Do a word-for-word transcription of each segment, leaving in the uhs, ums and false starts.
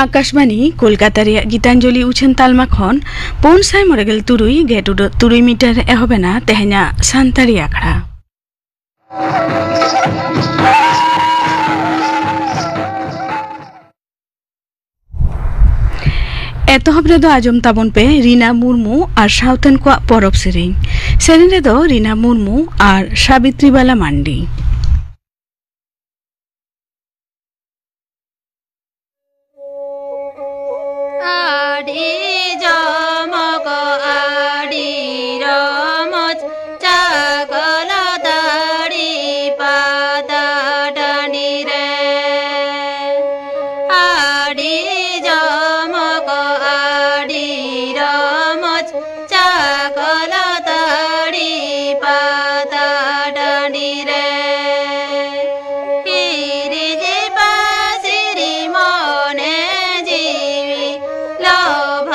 ᱟᱠᱟᱥᱵᱟᱱᱤ ᱠᱳᱞᱠᱟᱛᱟ ᱨᱮᱭᱟᱜ ᱜᱤᱛᱟᱧᱡᱚᱞᱤ ᱩᱪᱷᱟᱹᱱ ᱛᱟᱞᱢᱟ ᱠᱷᱚᱱ ᱯᱩᱱ ᱥᱟᱭ ᱢᱚᱬᱮ ᱜᱮᱞ ᱛᱩᱨᱩᱭ ᱜᱮᱴ ᱩᱰᱟᱹᱜ ᱛᱩᱨᱩᱭ ᱢᱤᱴᱟᱨ ᱨᱮ ᱮᱦᱚᱵ ᱮᱱᱟ ᱛᱮᱦᱮᱧᱟᱜ ᱥᱟᱱᱛᱟᱲᱤ ᱟᱠᱷᱲᱟ᱾ ᱮᱛᱚᱦᱚᱵ ᱨᱮᱫᱚ ᱟᱸᱡᱚᱢ ᱛᱟᱵᱚᱱ ᱯᱮ ᱨᱤᱱᱟ ᱢᱩᱨᱢᱩ ᱟᱨ ᱥᱟᱶᱛᱮᱱ ᱠᱚᱣᱟᱜ ᱯᱚᱨᱚᱵᱽ ᱥᱮᱨᱮᱧ᱾ ᱥᱮᱨᱮᱧ ᱨᱮᱫᱚ ᱨᱤᱱᱟ ᱢᱩᱨᱢᱩ ᱟᱨ ᱥᱟᱵᱤᱛᱨᱤ ᱵᱟᱞᱟ ᱢᱟᱱᱰᱤ᱾ ᱟᱹᱰᱤ ᱡᱚᱢᱚᱠ ᱟᱹᱰᱤ ᱨᱚᱢᱚᱡᱽ ᱪᱟᱠᱚᱞ ᱛᱟᱹᱲᱤ ᱯᱟᱛᱟ ᱴᱟᱺᱰᱤ ᱨᱮ᱾ ᱟᱹᱰᱤ ᱡᱚᱢᱚᱠ ᱟᱹᱰᱤ ᱨᱚᱢᱚᱡᱽ ᱪᱟᱠᱚᱞ ᱛᱟᱹᱲᱤ ᱯᱟᱛᱟ ᱴᱟᱺᱰᱤ ᱨᱮ᱾ ᱦᱤᱨᱤᱡ ᱯᱟᱹᱥᱤᱨ ᱢᱚᱱᱮ ᱡᱤᱣᱤ ᱞᱚᱵᱷ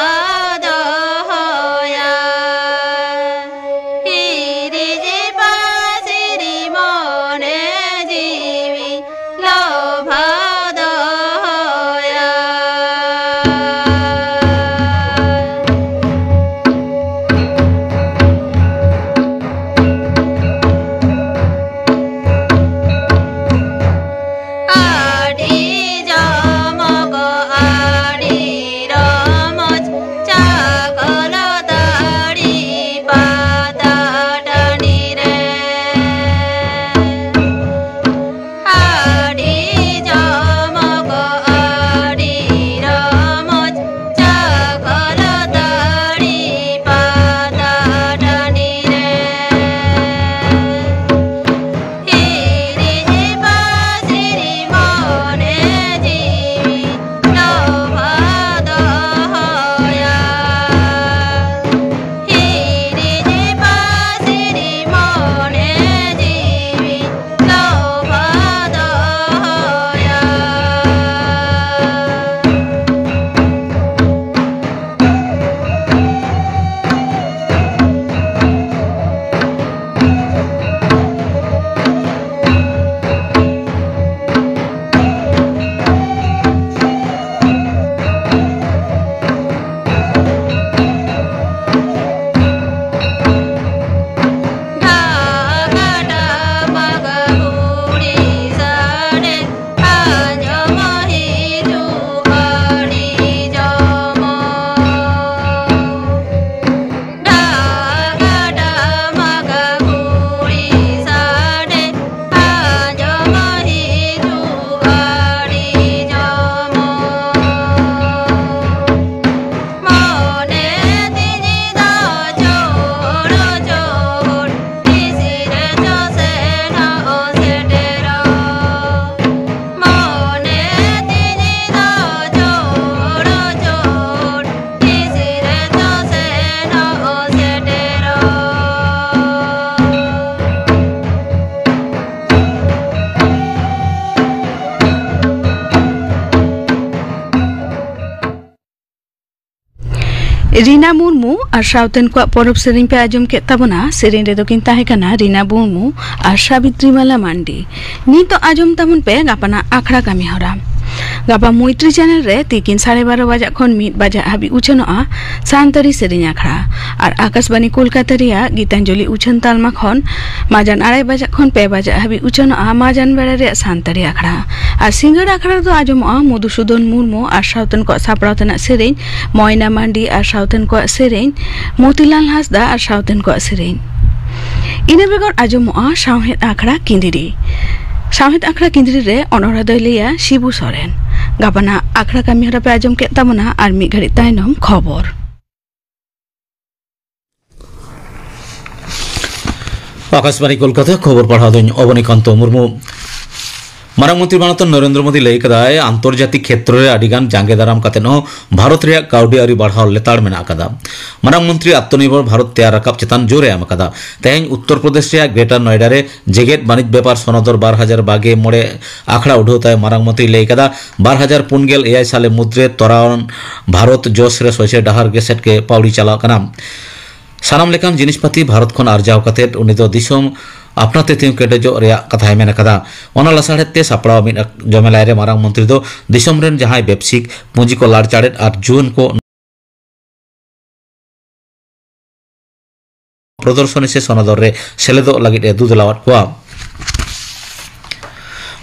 ᱨᱤᱱᱟ ᱢᱩᱨᱢᱩ ᱟᱨ ᱥᱟᱶᱛᱮᱱ ᱠᱚᱣᱟᱜ ᱯᱚᱨᱚᱵᱽ ᱥᱮᱨᱮᱧ ᱯᱮ ᱟᱸᱡᱚᱢ ᱠᱮᱫ ᱛᱟᱵᱚᱱᱟ᱾ ᱥᱮᱨᱮᱧ ᱨᱮᱫᱚ ᱠᱤᱱ ᱛᱟᱦᱮᱸ ᱠᱟᱱᱟ ᱨᱤᱱᱟ ᱢᱩᱨᱢᱩ ᱟᱨ ᱥᱟᱵᱤᱛᱨᱤ ᱢᱟᱞᱟ ᱢᱟᱱᱰᱤ᱾ ᱱᱤᱛᱚᱜ ᱟᱸᱡᱚᱢ ᱛᱟᱵᱚᱱ ᱯᱮ ᱜᱟᱯᱟᱱᱟᱜ ᱟᱠᱷᱲᱟ ᱠᱟᱹᱢᱤ ᱦᱚᱨᱟ᱾ ᱜᱟᱯᱟ ᱢᱳᱭᱛᱨᱤ ᱪᱮᱱᱮᱞ ᱨᱮ ᱛᱤᱠᱤᱱ ᱥᱟᱲᱮ ᱵᱟᱨᱚ ᱵᱟᱡᱟᱜ ᱠᱷᱚᱱ ᱢᱤᱫ ᱵᱟᱡᱟᱜ ᱦᱟᱹᱵᱤᱡ ᱩᱪᱷᱟᱹᱱᱚᱜᱼᱟ ᱥᱟᱱᱛᱟᱲᱤ ᱥᱮᱨᱮᱧ ᱟᱠᱷᱲᱟ᱾ ᱟᱨ ᱟᱠᱟᱥᱵᱟᱱᱤ ᱠᱳᱞᱠᱟᱛᱟ ᱨᱮᱭᱟᱜ ᱜᱤᱛᱟᱧᱡᱚᱞᱤ ᱩᱪᱷᱟᱹᱱ ᱛᱟᱞᱢᱟ ᱠᱷᱚᱱ ᱢᱟᱡᱟᱱ ᱟᱲᱟᱭ ᱵᱟᱡᱟᱜ ᱠᱷᱚᱱ ᱯᱮ ᱵᱟᱡᱟᱜ ᱦᱟᱹᱵᱤᱡ ᱩᱪᱷᱟᱹᱱᱚᱜᱼᱟ ᱢᱟᱡᱟᱱ ᱵᱮᱲᱟ ᱨᱮᱭᱟᱜ ᱥᱟᱱᱛᱟᱲᱤ ᱟᱠᱷᱲᱟ᱾ ᱟᱨ ᱥᱤᱸᱜᱟᱹᱲ ᱟᱠᱷᱲᱟ ᱨᱮᱫᱚ ᱟᱸᱡᱚᱢᱚᱜᱼᱟ ᱢᱚᱫᱷᱩᱥᱩᱫᱚᱱ ᱢᱩᱨᱢᱩ ᱟᱨ ᱥᱟᱶᱛᱮᱱ ᱠᱚᱣᱟᱜ ᱥᱟᱯᱲᱟᱣ ᱛᱮᱱᱟᱜ ᱥᱮᱨᱮᱧ, ᱢᱚᱭᱱᱟ ᱢᱟᱱᱰᱤ ᱟᱨ ᱥᱟᱶᱛᱮᱱ ᱠᱚᱣᱟᱜ ᱥᱮᱨᱮᱧ, ᱢᱚᱛᱤᱞᱟᱞ ᱦᱟᱸᱥᱫᱟ ᱟᱨ ᱥᱟᱶᱛᱮᱱ ᱠᱚᱣᱟᱜ ᱥᱮᱨᱮᱧ᱾ ᱤᱱᱟᱹ ᱵᱮᱜᱚᱨ ᱟᱸᱡᱚᱢᱚᱜᱼᱟ ᱥᱟᱶᱦᱮᱫ ᱟᱠᱷᱲᱟ ᱠᱤᱸᱫᱽᱨᱤ᱾ ᱥᱟᱶᱦᱮᱫ ᱟᱠᱷᱲᱟ ᱠᱤᱸᱫᱽᱨᱤ ᱨᱮ ᱚᱱᱚᱬᱦᱮ ᱫᱚᱭ ᱞᱟᱹᱭᱟ ᱥᱤᱵᱩ ᱥᱚᱨᱮᱱ᱾ ᱜᱟᱯᱟᱱᱟᱜ ᱟᱠᱷᱲᱟ ᱠᱟᱹᱢᱤᱦᱚᱨᱟ ᱯᱮ ᱟᱸᱡᱚᱢ ᱠᱮᱫ ᱛᱟᱵᱚᱱᱟ᱾ ᱟᱨ ᱢᱤᱫ ᱜᱷᱟᱹᱲᱤᱡ ᱛᱟᱭᱱᱚᱢ ᱠᱷᱚᱵᱚᱨ᱾ ᱟᱠᱟᱥᱵᱟᱬᱤ ᱠᱳᱞᱠᱟᱛᱟ, ᱠᱷᱚᱵᱚᱨ ᱯᱟᱲᱦᱟᱣ ᱫᱚᱧ ᱚᱵᱚᱱᱤᱠᱟᱱᱛᱚ ᱢᱩᱨᱢᱩ᱾ ᱢᱟᱨᱟᱝ ᱢᱚᱱᱛᱨᱤ ᱢᱟᱱᱚᱛ ᱱᱚᱨᱮᱱᱫᱨᱚ ᱢᱳᱫᱤ ᱞᱟᱹᱭ ᱠᱟᱫᱟᱭ, ᱟᱱᱛᱚᱨᱡᱟᱛᱤᱠ ᱠᱷᱮᱛᱨᱚ ᱨᱮ ᱟᱹᱰᱤ ᱜᱟᱱ ᱡᱟᱸᱜᱮ ᱫᱟᱨᱟᱢ ᱠᱟᱛᱮ ᱦᱚᱸ ᱵᱷᱟᱨᱚᱛ ᱨᱮᱭᱟᱜ ᱠᱟᱹᱣᱰᱤ ᱟᱹᱨᱤ ᱵᱟᱲᱦᱟᱣ ᱞᱮᱛᱟᱲ ᱢᱮᱱᱟᱜ ᱟᱠᱟᱫᱟ᱾ ᱢᱟᱨᱟᱝ ᱢᱚᱱᱛᱨᱤ ᱟᱛᱢᱚᱱᱤᱨᱵᱷᱚᱨ ᱵᱷᱟᱨᱚᱛ ᱛᱮᱭᱟᱨ ᱨᱟᱠᱟᱵ ᱪᱮᱛᱟᱱ ᱡᱳᱨ ᱮ ᱮᱢ ᱟᱠᱟᱫᱟ᱾ ᱛᱮᱦᱮᱧ ᱩᱛᱛᱚᱨ ᱯᱨᱚᱫᱮᱥ ᱨᱮᱭᱟᱜ ᱜᱨᱮᱴᱟᱨ ᱱᱚᱭᱰᱟ ᱨᱮ ᱡᱮᱜᱮᱛ ᱵᱟᱹᱱᱤᱡᱽ ᱵᱮᱯᱟᱨ ᱥᱚᱱᱚᱫᱚᱨ ᱵᱟᱨ ᱦᱟᱡᱟᱨ ᱵᱟᱜᱮ ᱢᱚᱬᱮ ᱟᱠᱷᱲᱟ ᱩᱰᱷᱟᱹᱣ ᱛᱟᱭᱚᱢ ᱢᱟᱨᱟᱝ ᱢᱚᱱᱛᱨᱤ ᱞᱟᱹᱭ ᱠᱟᱫᱟ, ᱵᱟᱨ ᱦᱟᱡᱟᱨ ᱯᱩᱱ ᱜᱮᱞ ᱮᱭᱟᱭ ᱥᱟᱞᱮ ᱢᱩᱫᱽᱨᱮ ᱛᱚᱨᱟᱣᱟᱱ ᱵᱷᱟᱨᱚᱛ ᱡᱚᱥ ᱨᱮ ᱥᱚᱡᱷᱮ ᱰᱟᱦᱟᱨ ᱜᱮ ᱥᱮᱫ ᱜᱮ ᱯᱟᱹᱣᱲᱤ ᱪᱟᱞᱟᱣ ᱠᱟᱱᱟ᱾ ᱥᱟᱱᱟᱢ ᱞᱮᱠᱟᱱ ᱡᱤᱱᱤᱥ ᱯᱟᱹᱛᱤ ᱵᱷᱟᱨᱚᱛ ᱠᱷᱚᱱ ᱟᱨᱡᱟᱣ ᱠᱟᱛᱮ ᱩᱱᱤ ᱫᱚ ᱫᱤᱥᱚᱢ ᱟᱯᱱᱟᱨ ᱛᱮ ᱛᱤᱸᱜᱩ ᱠᱮᱴᱮᱡᱚᱜ ᱨᱮᱭᱟᱜ ᱠᱟᱛᱷᱟᱭ ᱢᱮᱱ ᱟᱠᱟᱫᱟ᱾ ᱚᱱᱟ ᱞᱟᱥᱟᱲᱦᱮᱫ ᱛᱮ ᱥᱟᱯᱲᱟᱣ ᱢᱤᱫ ᱡᱚᱢᱮᱞᱟᱭ ᱨᱮ ᱢᱟᱨᱟᱝ ᱢᱚᱱᱛᱨᱤ ᱫᱚ ᱫᱤᱥᱚᱢ ᱨᱮᱱ ᱡᱟᱦᱟᱸᱭ ᱵᱮᱵᱽᱥᱤᱠ, ᱯᱩᱸᱡᱤ ᱠᱚ ᱞᱟᱲᱪᱟᱲᱮᱫ ᱟᱨ ᱡᱩᱣᱟᱹᱱ ᱠᱚ ᱯᱨᱚᱫᱚᱨᱥᱚᱱᱤ ᱥᱮ ᱥᱚᱱᱚᱫᱚᱨ ᱨᱮ ᱥᱮᱞᱮᱫᱚᱜ ᱞᱟᱹᱜᱤᱫ ᱮ ᱫᱩᱫᱞᱟᱣᱟᱫ ᱠᱚᱣᱟ᱾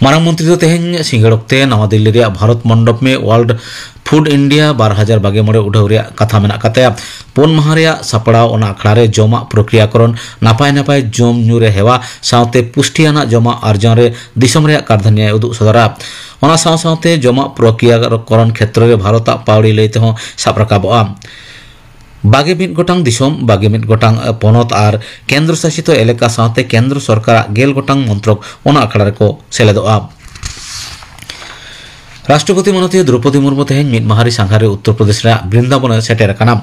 ᱢᱟᱨᱟᱝ ᱢᱚᱱᱛᱨᱤ ᱫᱚ ᱛᱮᱦᱮᱧ ᱥᱤᱸᱜᱟᱹᱲ ᱚᱠᱛᱮ ᱱᱟᱣᱟ ᱫᱤᱞᱞᱤ ᱨᱮᱭᱟᱜ ᱵᱷᱟᱨᱚᱛ ᱢᱚᱱᱰᱚᱯ ᱢᱮ ᱣᱟᱨᱞᱰ ᱯᱷᱩᱰ ᱤᱱᱰᱤᱭᱟ ᱵᱟᱨ ᱦᱟᱡᱟᱨ ᱵᱟᱜᱮ ᱢᱚᱬᱮ ᱩᱰᱷᱟᱹᱣ ᱨᱮᱭᱟᱜ ᱠᱟᱛᱷᱟ ᱢᱮᱱᱟᱜ ᱟᱠᱟᱫ ᱛᱟᱭᱟ᱾ ᱯᱩᱱ ᱢᱟᱦᱟ ᱨᱮᱭᱟᱜ ᱥᱟᱯᱲᱟᱣ ᱚᱱᱟ ᱟᱠᱷᱲᱟ ᱨᱮ ᱡᱚᱢᱟᱜ ᱯᱨᱚᱠᱨᱤᱭᱟᱠᱚᱨᱚᱱ, ᱱᱟᱯᱟᱭ ᱱᱟᱯᱟᱭ ᱡᱚᱢ ᱧᱩ ᱨᱮ ᱦᱮᱣᱟ ᱥᱟᱶᱛᱮ ᱯᱩᱥᱴᱤᱭᱟᱱᱟᱜ ᱡᱚᱢᱟᱜ ᱟᱨᱡᱟᱣ ᱨᱮ ᱫᱤᱥᱚᱢ ᱨᱮᱭᱟᱜ ᱠᱟᱨᱫᱷᱟᱹᱱᱤᱭᱟᱭ ᱩᱫᱩᱜ ᱥᱚᱫᱚᱨᱟ᱾ ᱚᱱᱟ ᱥᱟᱶ ᱥᱟᱶᱛᱮ ᱡᱚᱢᱟᱜ ᱯᱨᱚᱠᱨᱤᱭᱟᱠᱚᱨᱚᱱ ᱠᱷᱮᱛᱨᱚ ᱨᱮ ᱵᱷᱟᱨᱚᱛᱟᱜ ᱯᱟᱹᱣᱲᱤ ᱞᱟᱹᱭ ᱛᱮᱦᱚᱸ ᱥᱟᱵ ᱨᱟᱠᱟᱵᱚᱜᱼᱟ᱾ ᱵᱟᱜᱮ ᱢᱤᱫ ᱜᱚᱴᱟᱝ ᱫᱤᱥᱚᱢ, ᱵᱟᱜᱮ ᱢᱤᱫ ᱜᱚᱴᱟᱝ ᱯᱚᱱᱚᱛ ᱟᱨ ᱠᱮᱱᱫᱨᱚ ᱥᱟᱥᱤᱛ ᱮᱞᱟᱠᱟ ᱥᱟᱶᱛᱮ ᱠᱮᱱᱫᱨᱚ ᱥᱚᱨᱠᱟᱨᱟᱜ ᱜᱮᱞ ᱜᱚᱴᱟᱝ ᱢᱚᱱᱛᱨᱚᱠ ᱚᱱᱟ ᱟᱠᱷᱲᱟ ᱨᱮᱠᱚ ᱥᱮᱞᱮᱫᱚᱜᱼᱟ᱾ ᱨᱟᱥᱴᱨᱚᱯᱚᱛᱤ ᱢᱟᱱᱚᱛᱤᱭᱟᱹ ᱫᱨᱚᱣᱯᱚᱫᱤ ᱢᱩᱨᱢᱩ ᱛᱮᱦᱮᱧ ᱢᱤᱫ ᱢᱟᱦᱟᱨᱤ ᱥᱟᱸᱜᱷᱟᱨ ᱨᱮ ᱩᱛᱛᱚᱨ ᱯᱨᱚᱫᱮᱥ ᱨᱮᱱᱟᱜ ᱵᱨᱤᱱᱫᱟᱵᱚᱱ ᱮ ᱥᱮᱴᱮᱨ ᱟᱠᱟᱱᱟ᱾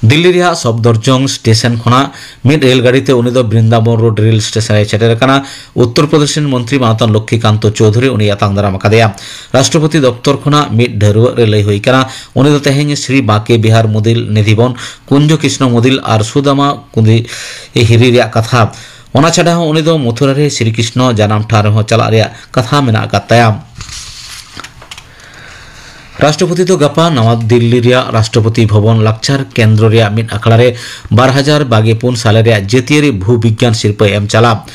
ᱫᱤᱞᱞᱤ ᱨᱮᱭᱟᱜ ᱥᱚᱯᱷᱫᱚᱨᱡᱚᱝ ᱥᱴᱮᱥᱚᱱ ᱠᱷᱚᱱᱟᱜ ᱢᱤᱫ ᱨᱮᱞ ᱜᱟᱹᱰᱤ ᱛᱮ ᱩᱱᱤ ᱫᱚ ᱵᱨᱤᱱᱫᱟᱵᱚᱱ ᱨᱳᱰ ᱨᱮᱞ ᱥᱴᱮᱥᱚᱱ ᱨᱮᱭ ᱥᱮᱴᱮᱨ ᱟᱠᱟᱱᱟ᱾ ᱩᱛᱛᱚᱨ ᱯᱨᱚᱫᱮᱥ ᱨᱮᱱ ᱢᱚᱱᱛᱨᱤ ᱢᱟᱱᱚᱛᱟᱱ ᱞᱚᱠᱠᱷᱤᱠᱟᱱᱛᱚ ᱪᱳᱣᱫᱷᱩᱨᱤ ᱩᱱᱤᱭ ᱟᱛᱟᱝ ᱫᱟᱨᱟᱢ ᱟᱠᱟᱫᱮᱭᱟ᱾ ᱨᱟᱥᱴᱨᱚᱯᱚᱛᱤ ᱫᱚᱯᱛᱚᱨ ᱠᱷᱚᱱᱟᱜ ᱢᱤᱫ ᱰᱷᱟᱹᱨᱣᱟᱹᱜ ᱨᱮ ᱞᱟᱹᱭ ᱦᱩᱭ ᱟᱠᱟᱱᱟ, ᱩᱱᱤ ᱫᱚ ᱛᱮᱦᱮᱧ ᱥᱨᱤ ᱵᱟᱸᱠᱮ ᱵᱤᱦᱟᱨ ᱢᱩᱫᱤᱞ ᱱᱤᱫᱷᱤᱵᱚᱱ, ᱠᱩᱧᱡᱚ ᱠᱨᱤᱥᱱᱚ ᱢᱩᱫᱤᱞ ᱟᱨ ᱥᱩᱫᱟᱢᱟ ᱠᱩᱸᱫᱤ ᱦᱤᱨᱤ ᱨᱮᱭᱟᱜ ᱠᱟᱛᱷᱟ᱾ ᱚᱱᱟ ᱪᱷᱟᱰᱟ ᱦᱚᱸ ᱩᱱᱤ ᱫᱚ ᱢᱚᱛᱷᱩᱨᱟ ᱨᱮ ᱥᱨᱤ ᱠᱨᱤᱥᱱᱚ ᱡᱟᱱᱟᱢ ᱴᱷᱟᱶ ᱨᱮᱦᱚᱸ ᱪᱟᱞᱟᱜ ᱨᱮᱭᱟᱜ ᱠᱟᱛᱷᱟ ᱢᱮᱱᱟᱜ ᱟᱠᱟᱫ ᱛᱟᱭᱟ᱾ ᱨᱟᱥᱴᱨᱚᱯᱚᱛᱤ ᱫᱚ ᱜᱟᱯᱟ ᱱᱟᱣᱟ ᱫᱤᱞᱞᱤ ᱨᱮᱭᱟᱜ ᱨᱟᱥᱴᱨᱚᱯᱚᱛᱤ ᱵᱷᱚᱵᱚᱱ ᱞᱟᱠᱪᱟᱨ ᱠᱮᱱᱫᱨᱚ ᱨᱮᱭᱟᱜ ᱢᱤᱫ ᱟᱠᱷᱲᱟ ᱨᱮ ᱵᱟᱨ ᱦᱟᱡᱟᱨ ᱵᱟᱜᱮ ᱯᱩᱱ ᱥᱟᱞᱮ ᱨᱮᱭᱟᱜ ᱡᱟᱹᱛᱤᱭᱟᱹᱨᱤ ᱵᱷᱩ ᱵᱤᱜᱽᱜᱟᱱ ᱥᱤᱨᱯᱟᱹᱭ ᱮᱢ ᱪᱟᱞᱟ᱾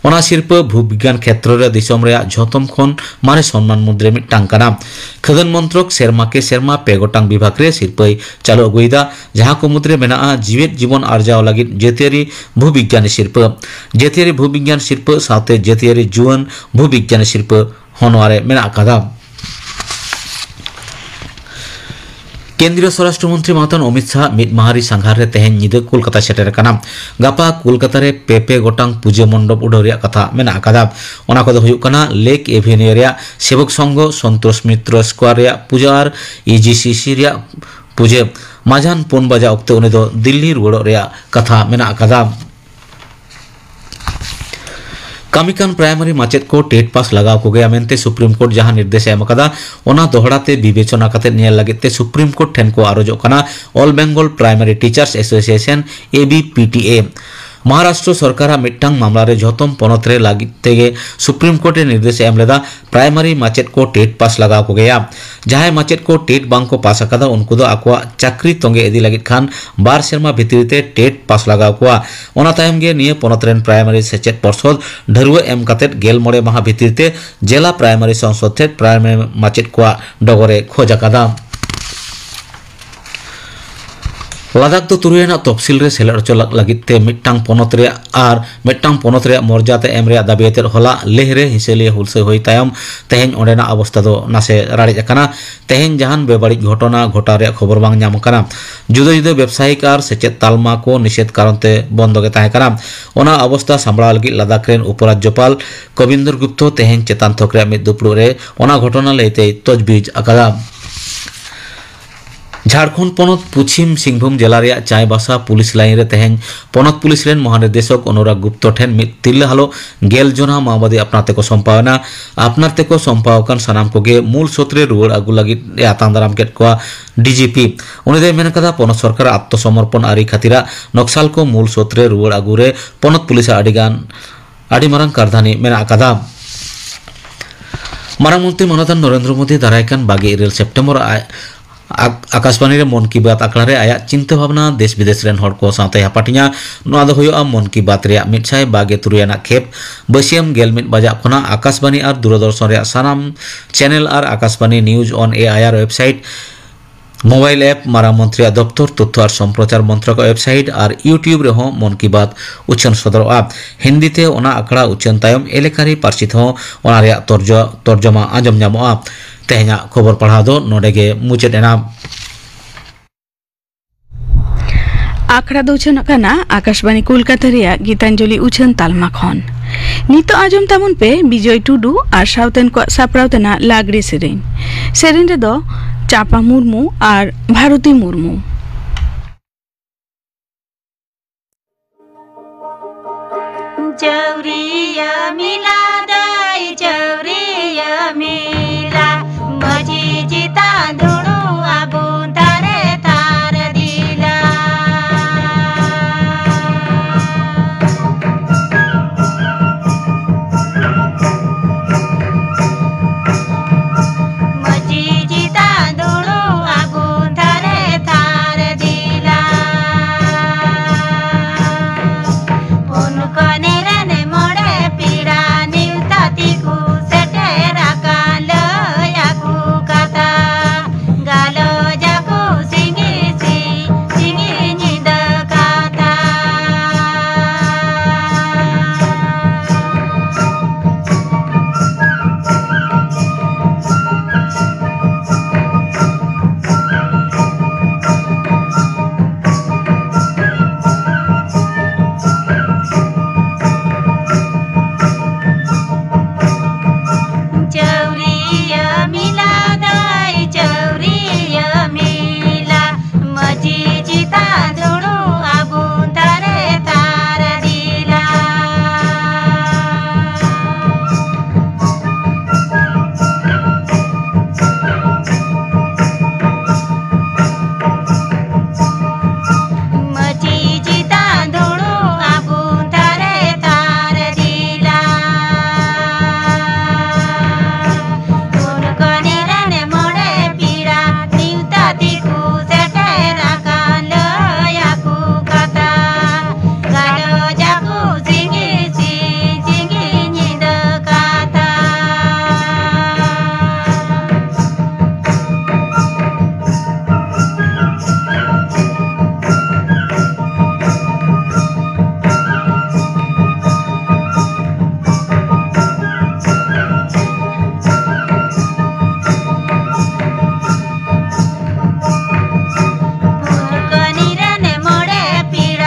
ᱚᱱᱟ ᱥᱤᱨᱯᱟᱹ ᱵᱷᱩ ᱵᱤᱜᱽᱜᱟᱱ ᱠᱷᱮᱛᱨᱚ ᱨᱮ ᱫᱤᱥᱚᱢ ᱨᱮᱭᱟᱜ ᱡᱷᱚᱛᱚᱢ ᱠᱷᱚᱱ ᱢᱟᱨᱮ ᱥᱚᱱᱢᱟᱱ ᱢᱩᱫᱽᱨᱮ ᱢᱤᱫᱴᱟᱝ ᱠᱟᱱᱟ᱾ ᱠᱷᱟᱹᱫᱟᱹᱱ ᱢᱚᱱᱛᱨᱚᱠ ᱥᱮᱨᱢᱟ ᱠᱮ ᱥᱮᱨᱢᱟ ᱯᱮ ᱜᱚᱴᱟᱝ ᱵᱤᱵᱷᱟᱜᱽ ᱨᱮ ᱥᱤᱨᱯᱟᱹᱭ ᱪᱟᱹᱞᱩ ᱟᱹᱜᱩᱭᱮᱫᱟ, ᱡᱟᱦᱟᱸ ᱠᱚ ᱢᱩᱫᱽᱨᱮ ᱢᱮᱱᱟᱜᱼᱟ ᱡᱤᱣᱮᱫ ᱡᱤᱵᱚᱱ ᱟᱨᱡᱟᱣ ᱞᱟᱹᱜᱤᱫ ᱡᱟᱹᱛᱤᱭᱟᱹᱨᱤ ᱵᱷᱩ ᱵᱤᱜᱽᱜᱟᱱᱤ ᱥᱤᱨᱯᱟᱹ, ᱡᱟᱹᱛᱤᱭᱟᱹᱨᱤ ᱵᱷᱩ ᱵᱤᱜᱽᱜᱟᱱ ᱥᱤᱨᱯᱟᱹ ᱥᱟᱶᱛᱮ ᱡᱟᱹᱛᱤᱭᱟᱹᱨᱤ ᱡᱩᱣᱟᱹᱱ ᱵᱷᱩ ᱵᱤᱜᱽᱜᱟᱱᱤ ᱥᱤᱨᱯᱟᱹ ᱦᱚᱸ ᱱᱚᱣᱟ ᱨᱮ ᱢᱮᱱᱟᱜ ᱟᱠᱟᱫᱟ᱾ ᱠᱮᱱᱫᱨᱤᱭᱚ ᱥᱚᱨᱟᱥᱴᱨᱚ ᱢᱚᱱᱛᱨᱤ ᱢᱟᱱᱚᱛᱟᱱ ᱚᱢᱤᱛ ᱥᱟᱦ ᱢᱤᱫ ᱢᱟᱦᱟᱨᱤ ᱥᱟᱸᱜᱷᱟᱨ ᱨᱮ ᱛᱮᱦᱮᱧ ᱧᱤᱫᱟᱹ ᱠᱳᱞᱠᱟᱛᱟ ᱥᱮᱴᱮᱨ ᱟᱠᱟᱱᱟ᱾ ᱜᱟᱯᱟ ᱠᱳᱞᱠᱟᱛᱟ ᱨᱮ ᱯᱮ ᱯᱮ ᱜᱚᱴᱟᱝ ᱯᱩᱡᱟᱹ ᱢᱚᱱᱰᱚᱯ ᱩᱰᱷᱟᱹᱣ ᱨᱮᱭᱟᱜ ᱠᱟᱛᱷᱟ ᱢᱮᱱᱟᱜ ᱟᱠᱟᱫᱟ᱾ ᱚᱱᱟ ᱠᱚᱫᱚ ᱦᱩᱭᱩᱜ ᱠᱟᱱᱟ ᱞᱮᱠ ᱮᱵᱷᱮᱱᱤᱭᱩ ᱨᱮᱭᱟᱜ ᱥᱮᱵᱚᱠ ᱥᱚᱝᱜᱷᱚ ᱥᱚᱱᱛᱳᱥ ᱢᱤᱛᱨᱚ ᱥᱠᱚᱣᱟᱨ ᱨᱮᱭᱟᱜ ᱯᱩᱡᱟᱹ ᱟᱨ ᱤ ᱡᱤ ᱥᱤ ᱥᱤ ᱨᱮᱭᱟᱜ ᱯᱩᱡᱟᱹ᱾ ᱢᱟᱡᱟᱱ ᱯᱩᱱ ᱵᱟᱡᱟ ᱚᱠᱛᱮ ᱩᱱᱤ ᱫᱚ ᱫᱤᱞᱞᱤ ᱨᱩᱣᱟᱹᱲᱚᱜ ᱨᱮᱭᱟᱜ ᱠᱟᱛᱷᱟ ᱢᱮᱱᱟᱜ ᱟᱠᱟᱫᱟ᱾ ᱠᱟᱹᱢᱤ ᱠᱟᱱ ᱯᱨᱟᱭᱢᱟᱨᱤ ᱢᱟᱪᱮᱫ ᱠᱚ ᱴᱮᱴ ᱯᱟᱥ ᱞᱟᱜᱟᱣ ᱠᱚᱜᱮᱭᱟ ᱢᱮᱱᱛᱮ ᱥᱩᱯᱨᱤᱢ ᱠᱳᱨᱴ ᱡᱟᱦᱟᱸ ᱱᱤᱨᱫᱮᱥ ᱮ ᱮᱢ ᱟᱠᱟᱫᱟ, ᱚᱱᱟ ᱫᱚᱦᱲᱟ ᱛᱮ ᱵᱤᱵᱮᱪᱚᱱᱟ ᱠᱟᱛᱮ ᱧᱮᱞ ᱞᱟᱹᱜᱤᱫ ᱛᱮ ᱥᱩᱯᱨᱤᱢ ᱠᱳᱨᱴ ᱴᱷᱮᱱ ᱠᱚ ᱟᱨᱚᱡᱚᱜ ᱠᱟᱱᱟ all Bengal primary teachers association, A B P T A. Maharashtra ᱥᱚᱨᱠᱟᱨᱟᱜ ᱢᱤᱫᱴᱟᱝ ᱢᱟᱢᱞᱟ ᱨᱮ ᱡᱷᱚᱛᱚᱢ ᱯᱚᱱᱚᱛ ᱨᱮ ᱞᱟᱹᱜᱤᱫ ᱛᱮᱜᱮ ᱥᱩᱯᱨᱤᱢ ᱠᱳᱨᱴ ᱮ ᱱᱤᱨᱫᱮᱥ ᱮ ᱮᱢ ᱞᱮᱫᱟ, ᱯᱨᱟᱭᱢᱟᱨᱤ ᱢᱟᱪᱮᱫ ᱠᱚ ᱴᱮᱴ ᱯᱟᱥ ᱞᱟᱜᱟᱣ ᱠᱚᱜᱮᱭᱟ᱾ ᱡᱟᱦᱟᱸᱭ ᱢᱟᱪᱮᱫ ᱠᱚ ᱴᱮᱴ ᱵᱟᱝ ᱠᱚ ᱯᱟᱥ ᱟᱠᱟᱫᱟ, ᱩᱱᱠᱩ ᱫᱚ ᱟᱠᱚᱣᱟᱜ ᱪᱟᱹᱠᱨᱤ ᱛᱚᱸᱜᱮ ᱤᱫᱤ ᱞᱟᱹᱜᱤᱫ ᱠᱷᱟᱱ ᱵᱟᱨ ᱥᱮᱨᱢᱟ ᱵᱷᱤᱛᱨᱤ ᱛᱮ ᱴᱮᱴ ᱯᱟᱥ ᱞᱟᱜᱟᱣ ᱠᱚᱣᱟ᱾ ᱚᱱᱟ ᱛᱟᱭᱚᱢ ᱜᱮ ᱱᱤᱭᱟᱹ ᱯᱚᱱᱚᱛ ᱨᱮᱱ ᱯᱨᱟᱭᱢᱟᱨᱤ ᱥᱮᱪᱮᱫ ᱯᱚᱨᱥᱚᱫ ᱰᱷᱟᱹᱨᱣᱟᱹ ᱮᱢ ᱠᱟᱛᱮ ᱜᱮᱞ ᱢᱚᱬᱮ ᱢᱟᱦᱟ ᱵᱷᱤᱛᱤᱨ ᱛᱮ ᱡᱮᱞᱟ ᱯᱨᱟᱭᱢᱟᱨᱤ ᱥᱚᱝᱥᱚᱫ ᱴᱷᱮᱱ ᱯᱨᱟᱭᱢᱟᱨᱤ ᱢᱟᱪᱮᱫ ᱠᱚᱣᱟᱜ ᱰᱚᱜᱚᱨ ᱮ ᱠᱷᱚᱡᱽ ᱟᱠᱟᱫᱟ᱾ ᱞᱟᱫᱟᱠᱷ ᱫᱚ ᱛᱩᱨᱩᱭ ᱟᱱᱟᱜ ᱛᱚᱯᱥᱤᱞ ᱨᱮ ᱥᱮᱞᱮᱫ ᱦᱚᱪᱚ ᱞᱟᱜ-, ᱞᱟᱹᱜᱤᱫ ᱛᱮ ᱢᱤᱫᱴᱟᱝ ᱯᱚᱱᱚᱛ ᱨᱮᱭᱟᱜ ᱟᱨ ᱢᱤᱫᱴᱟᱝ ᱯᱚᱱᱚᱛ ᱨᱮᱭᱟᱜ ᱢᱚᱨᱡᱟᱫᱟ ᱮᱢ ᱨᱮᱭᱟᱜ ᱫᱟᱹᱵᱤ ᱟᱛᱮᱫ ᱦᱚᱞᱟ ᱞᱮᱦ ᱨᱮ ᱦᱤᱥᱟᱹ ᱞᱤᱭᱟᱹ ᱦᱩᱞᱥᱟᱹᱭ ᱦᱩᱭ ᱛᱟᱭᱚᱢ ᱛᱮᱦᱮᱧ ᱚᱸᱰᱮᱱᱟᱜ ᱚᱵᱚᱥᱛᱟ ᱫᱚ ᱱᱟᱥᱮ ᱨᱟᱲᱮᱡ ᱟᱠᱟᱱᱟ᱾ ᱛᱮᱦᱮᱧ ᱡᱟᱦᱟᱱ ᱵᱮᱵᱟᱹᱲᱤᱡ ᱜᱷᱚᱴᱚᱱᱟ ᱜᱷᱚᱴᱟᱣ ᱨᱮᱭᱟᱜ ᱠᱷᱚᱵᱚᱨ ᱵᱟᱝ ᱧᱟᱢ ᱟᱠᱟᱱᱟ᱾ ᱡᱩᱫᱟᱹ ᱡᱩᱫᱟᱹ ᱵᱮᱵᱥᱟᱭᱤᱠ ᱟᱨ ᱥᱮᱪᱮᱫ ᱛᱟᱞᱢᱟ ᱠᱚ ᱱᱤᱥᱮᱫ ᱠᱟᱨᱚᱱ ᱛᱮ ᱵᱚᱱᱫᱚ ᱜᱮ ᱛᱟᱦᱮᱸ ᱠᱟᱱᱟ᱾ ᱚᱱᱟ ᱚᱵᱚᱥᱛᱟ ᱥᱟᱢᱵᱲᱟᱣ ᱞᱟᱹᱜᱤᱫ ᱞᱟᱫᱟᱠᱷ ᱨᱮᱱ ᱩᱯᱚᱨᱟᱡᱽᱡᱚᱯᱟᱞ ᱠᱚᱵᱤᱱᱫᱚᱨ ᱜᱩᱯᱛᱚ ᱛᱮᱦᱮᱧ ᱪᱮᱛᱟᱱ ᱛᱷᱚᱠ ᱨᱮᱭᱟᱜ ᱢᱤᱫ ᱫᱩᱯᱲᱩᱵ ᱨᱮ ᱚᱱᱟ ᱜᱷᱚᱴᱚᱱᱟ ᱞᱟᱹᱭᱛᱮᱭ ᱛᱚᱡᱵᱤᱡ ᱟᱠᱟᱫᱟ᱾ ᱡᱷᱟᱲᱠᱷᱚᱸᱰ ᱯᱚᱱᱚᱛ ᱯᱚᱪᱷᱤᱢ ᱥᱤᱝᱵᱷᱩᱢ ᱡᱮᱞᱟ ᱨᱮᱭᱟᱜ ᱪᱟᱭᱵᱟᱥᱟ ᱯᱩᱞᱤᱥ ᱞᱟᱭᱤᱱ ᱨᱮ ᱛᱮᱦᱮᱧ ᱯᱚᱱᱚᱛ ᱯᱩᱞᱤᱥ ᱨᱮᱱ ᱢᱚᱦᱟᱱᱤᱨᱫᱮᱥᱚᱠ ᱚᱱᱩᱨᱟᱜᱽ ᱜᱩᱯᱛᱚ ᱴᱷᱮᱱ ᱢᱤᱫ ᱛᱤᱨᱞᱟᱹ ᱦᱟᱞᱚ ᱜᱮᱞ ᱡᱚᱱᱟ ᱢᱟᱣᱵᱟᱫᱤ ᱟᱯᱱᱟᱨ ᱛᱮᱠᱚ ᱥᱚᱢᱯᱟᱣ ᱮᱱᱟ᱾ ᱟᱯᱱᱟᱨ ᱛᱮᱠᱚ ᱥᱚᱢᱯᱟᱣ ᱟᱠᱟᱱ ᱥᱟᱱᱟᱢ ᱠᱚᱜᱮ ᱢᱩᱞ ᱥᱳᱛ ᱨᱮ ᱨᱩᱣᱟᱹᱲ ᱟᱹᱜᱩ ᱞᱟᱹᱜᱤᱫ ᱮ ᱟᱛᱟᱝ ᱫᱟᱨᱟᱢ ᱠᱮᱫ ᱠᱚᱣᱟ ᱰᱤᱡᱤᱯᱤ᱾ ᱩᱱᱤ ᱫᱚᱭ ᱢᱮᱱ ᱠᱟᱫᱟ, ᱯᱚᱱᱚᱛ ᱥᱚᱨᱠᱟᱨᱟᱜ ᱟᱛᱢᱚ ᱥᱚᱢᱚᱨᱯᱚᱱ ᱟᱹᱨᱤ ᱠᱷᱟᱹᱛᱤᱨᱟᱜ ᱱᱚᱠᱥᱟᱞ ᱠᱚ ᱢᱩᱞ ᱥᱳᱛ ᱨᱮ ᱨᱩᱣᱟᱹᱲ ᱟᱹᱜᱩ ᱨᱮ ᱯᱚᱱᱚᱛ ᱯᱩᱞᱤᱥᱟᱜ ᱟᱹᱰᱤ ᱜᱟᱱ ᱟᱹᱰᱤ ᱢᱟᱨᱟᱝ ᱠᱟᱨᱫᱷᱟᱹᱱᱤ ᱢᱮᱱᱟᱜ ᱟᱠᱟᱫᱟ᱾ ᱢᱟᱨᱟᱝ ᱢᱚᱱᱛᱨᱤ ᱢᱟᱱᱚᱛᱟᱱ ᱱᱚᱨᱮᱱᱫᱨᱚ ᱢᱳᱫᱤ ᱫᱟᱨᱟᱭ ᱠᱟᱱ ᱵᱟᱜᱮ ᱤᱨᱟᱹᱞ ᱥᱮᱯᱴᱮᱢᱵᱚᱨ ᱟᱡ ᱟᱠ-, ᱟᱠᱟᱥᱵᱟᱱᱤ ᱨᱮ ᱢᱚᱱ ᱠᱤ ᱵᱟᱛ ᱟᱠᱷᱲᱟ ᱨᱮ ᱟᱭᱟᱜ ᱪᱤᱱᱛᱟᱹ ᱵᱷᱟᱵᱽᱱᱟ ᱫᱮᱥ ᱵᱤᱫᱮᱥ ᱨᱮᱱ ᱦᱚᱲ ᱠᱚ ᱥᱟᱶᱛᱮ ᱦᱟᱯᱟᱴᱤᱧᱟ᱾ ᱱᱚᱣᱟ ᱫᱚ ᱦᱩᱭᱩᱜᱼᱟ ᱢᱚᱱ ᱠᱤ ᱵᱟᱛ ᱨᱮᱭᱟᱜ ᱢᱤᱫ ᱥᱟᱭ ᱵᱟᱜᱮ ᱛᱩᱨᱩᱭ ᱟᱱᱟᱜ ᱠᱷᱮᱯ᱾ ᱵᱟᱹᱥᱭᱟᱹᱢ ᱜᱮᱞ ᱢᱤᱫ ᱵᱟᱡᱟᱜ ᱠᱷᱚᱱᱟᱜ ᱟᱠᱟᱥᱵᱟᱱᱤ ᱟᱨ ᱫᱩᱨᱚᱫᱚᱨᱥᱚᱱ ᱨᱮᱭᱟᱜ ᱥᱟᱱᱟᱢ ᱪᱮᱱᱮᱞ ᱟᱨ ᱟᱠᱟᱥᱵᱟᱱᱤ ᱱᱤᱭᱩᱡᱽ ᱚᱱ ᱮ ᱟᱭ ᱟᱨ ᱳᱭᱮᱵᱥᱟᱭᱤᱴ, ᱢᱳᱵᱟᱭᱤᱞ ᱮᱯ, ᱢᱟᱨᱟᱝ ᱢᱚᱱᱛᱨᱤᱭᱟᱜ ᱫᱚᱯᱛᱚᱨ, ᱛᱚᱛᱛᱷᱚ ᱟᱨ ᱥᱚᱢᱯᱨᱚᱪᱟᱨ ᱢᱚᱱᱛᱨᱟᱞᱚᱭ ᱳᱭᱮᱵᱥᱟᱭᱤᱴ ᱟᱨ YouTube ᱨᱮᱦᱚᱸ ᱢᱚᱱ ᱠᱤ ᱵᱟᱛ ᱩᱪᱷᱟᱹᱱ ᱥᱚᱫᱚᱨᱚᱜᱼᱟ᱾ ᱦᱤᱱᱫᱤ ᱛᱮ ᱚᱱᱟ ᱟᱠᱷᱲᱟ ᱩᱪᱷᱟᱹᱱ ᱛᱟᱭᱚᱢ ᱮᱞᱮᱠᱟᱨᱤ ᱯᱟᱹᱨᱥᱤ ᱛᱮᱦᱚᱸ ᱚᱱᱟ ᱨᱮᱭᱟᱜ ᱛᱚᱨᱡᱚ-, ᱛᱚᱨᱡᱚᱢᱟ ᱟᱸᱡᱚᱢ ᱧᱟᱢᱚᱜᱼᱟ᱾ ᱛᱮᱦᱮᱧᱟᱜ ᱠᱷᱚᱵᱚᱨ ᱯᱟᱲᱦᱟᱣ ᱫᱚ ᱱᱚᱰᱮ ᱜᱮ ᱢᱩᱪᱟᱹᱫ ᱮᱱᱟ᱾ ᱟᱠᱷᱲᱟ ᱫᱚ ᱩᱪᱷᱟᱹᱱᱚᱜ ᱠᱟᱱᱟ ᱟᱠᱟᱥᱵᱟᱬᱤ ᱠᱳᱞᱠᱟᱛᱟ ᱨᱮᱭᱟᱜ ᱜᱤᱛᱟᱧᱡᱚᱞᱤ ᱩᱪᱷᱟᱹᱱ ᱛᱟᱞᱢᱟ ᱠᱷᱚᱱ᱾ ᱱᱤᱛᱚᱜ ᱟᱸᱡᱚᱢ ᱛᱟᱵᱚᱱ ᱯᱮ ᱵᱤᱡᱚᱭ ᱴᱩᱰᱩ ᱟᱨ ᱥᱟᱶᱛᱮᱱ ᱠᱚᱣᱟᱜ ᱥᱟᱯᱲᱟᱣ ᱛᱮᱱᱟᱜ ᱞᱟᱜᱽᱲᱮ ᱥᱮᱨᱮᱧ᱾ ᱥᱮᱨᱮᱧ ᱨᱮᱫᱚ ᱪᱟᱸᱯᱟ ᱢᱩᱨᱢᱩ ᱟᱨ ᱵᱷᱟᱨᱚᱛᱤ ᱢᱩᱨᱢᱩ᱾ ᱪᱟᱹᱣᱨᱤᱭᱟᱹ ᱢᱮᱞᱟ ᱫᱟᱹᱭ, ᱪᱟᱹᱣᱨᱤᱭᱟᱹ ᱢᱮᱞᱟ, ᱢᱟᱹᱡᱷᱤ ᱪᱮᱛᱟᱱ ᱫᱩᱲᱩᱵ ᱟᱵᱚᱱ ᱛᱷᱟᱨᱮ ᱛᱷᱟᱨ ᱫᱤᱞᱟ᱾ ᱢᱟᱹᱡᱷᱤ ᱪᱮᱛᱟᱱ ᱫᱩᱲᱩᱵ ᱟᱵᱚᱱ ᱛᱷᱟᱨᱮ ᱛᱷᱟᱨ ᱫᱤᱞᱟ᱾ ᱯᱩᱱ ᱠᱚᱱᱮ ᱨᱮᱱ ᱢᱚᱬᱮ ᱯᱮᱲᱟ ᱱᱮᱣᱛᱟ ᱛᱮᱠᱚ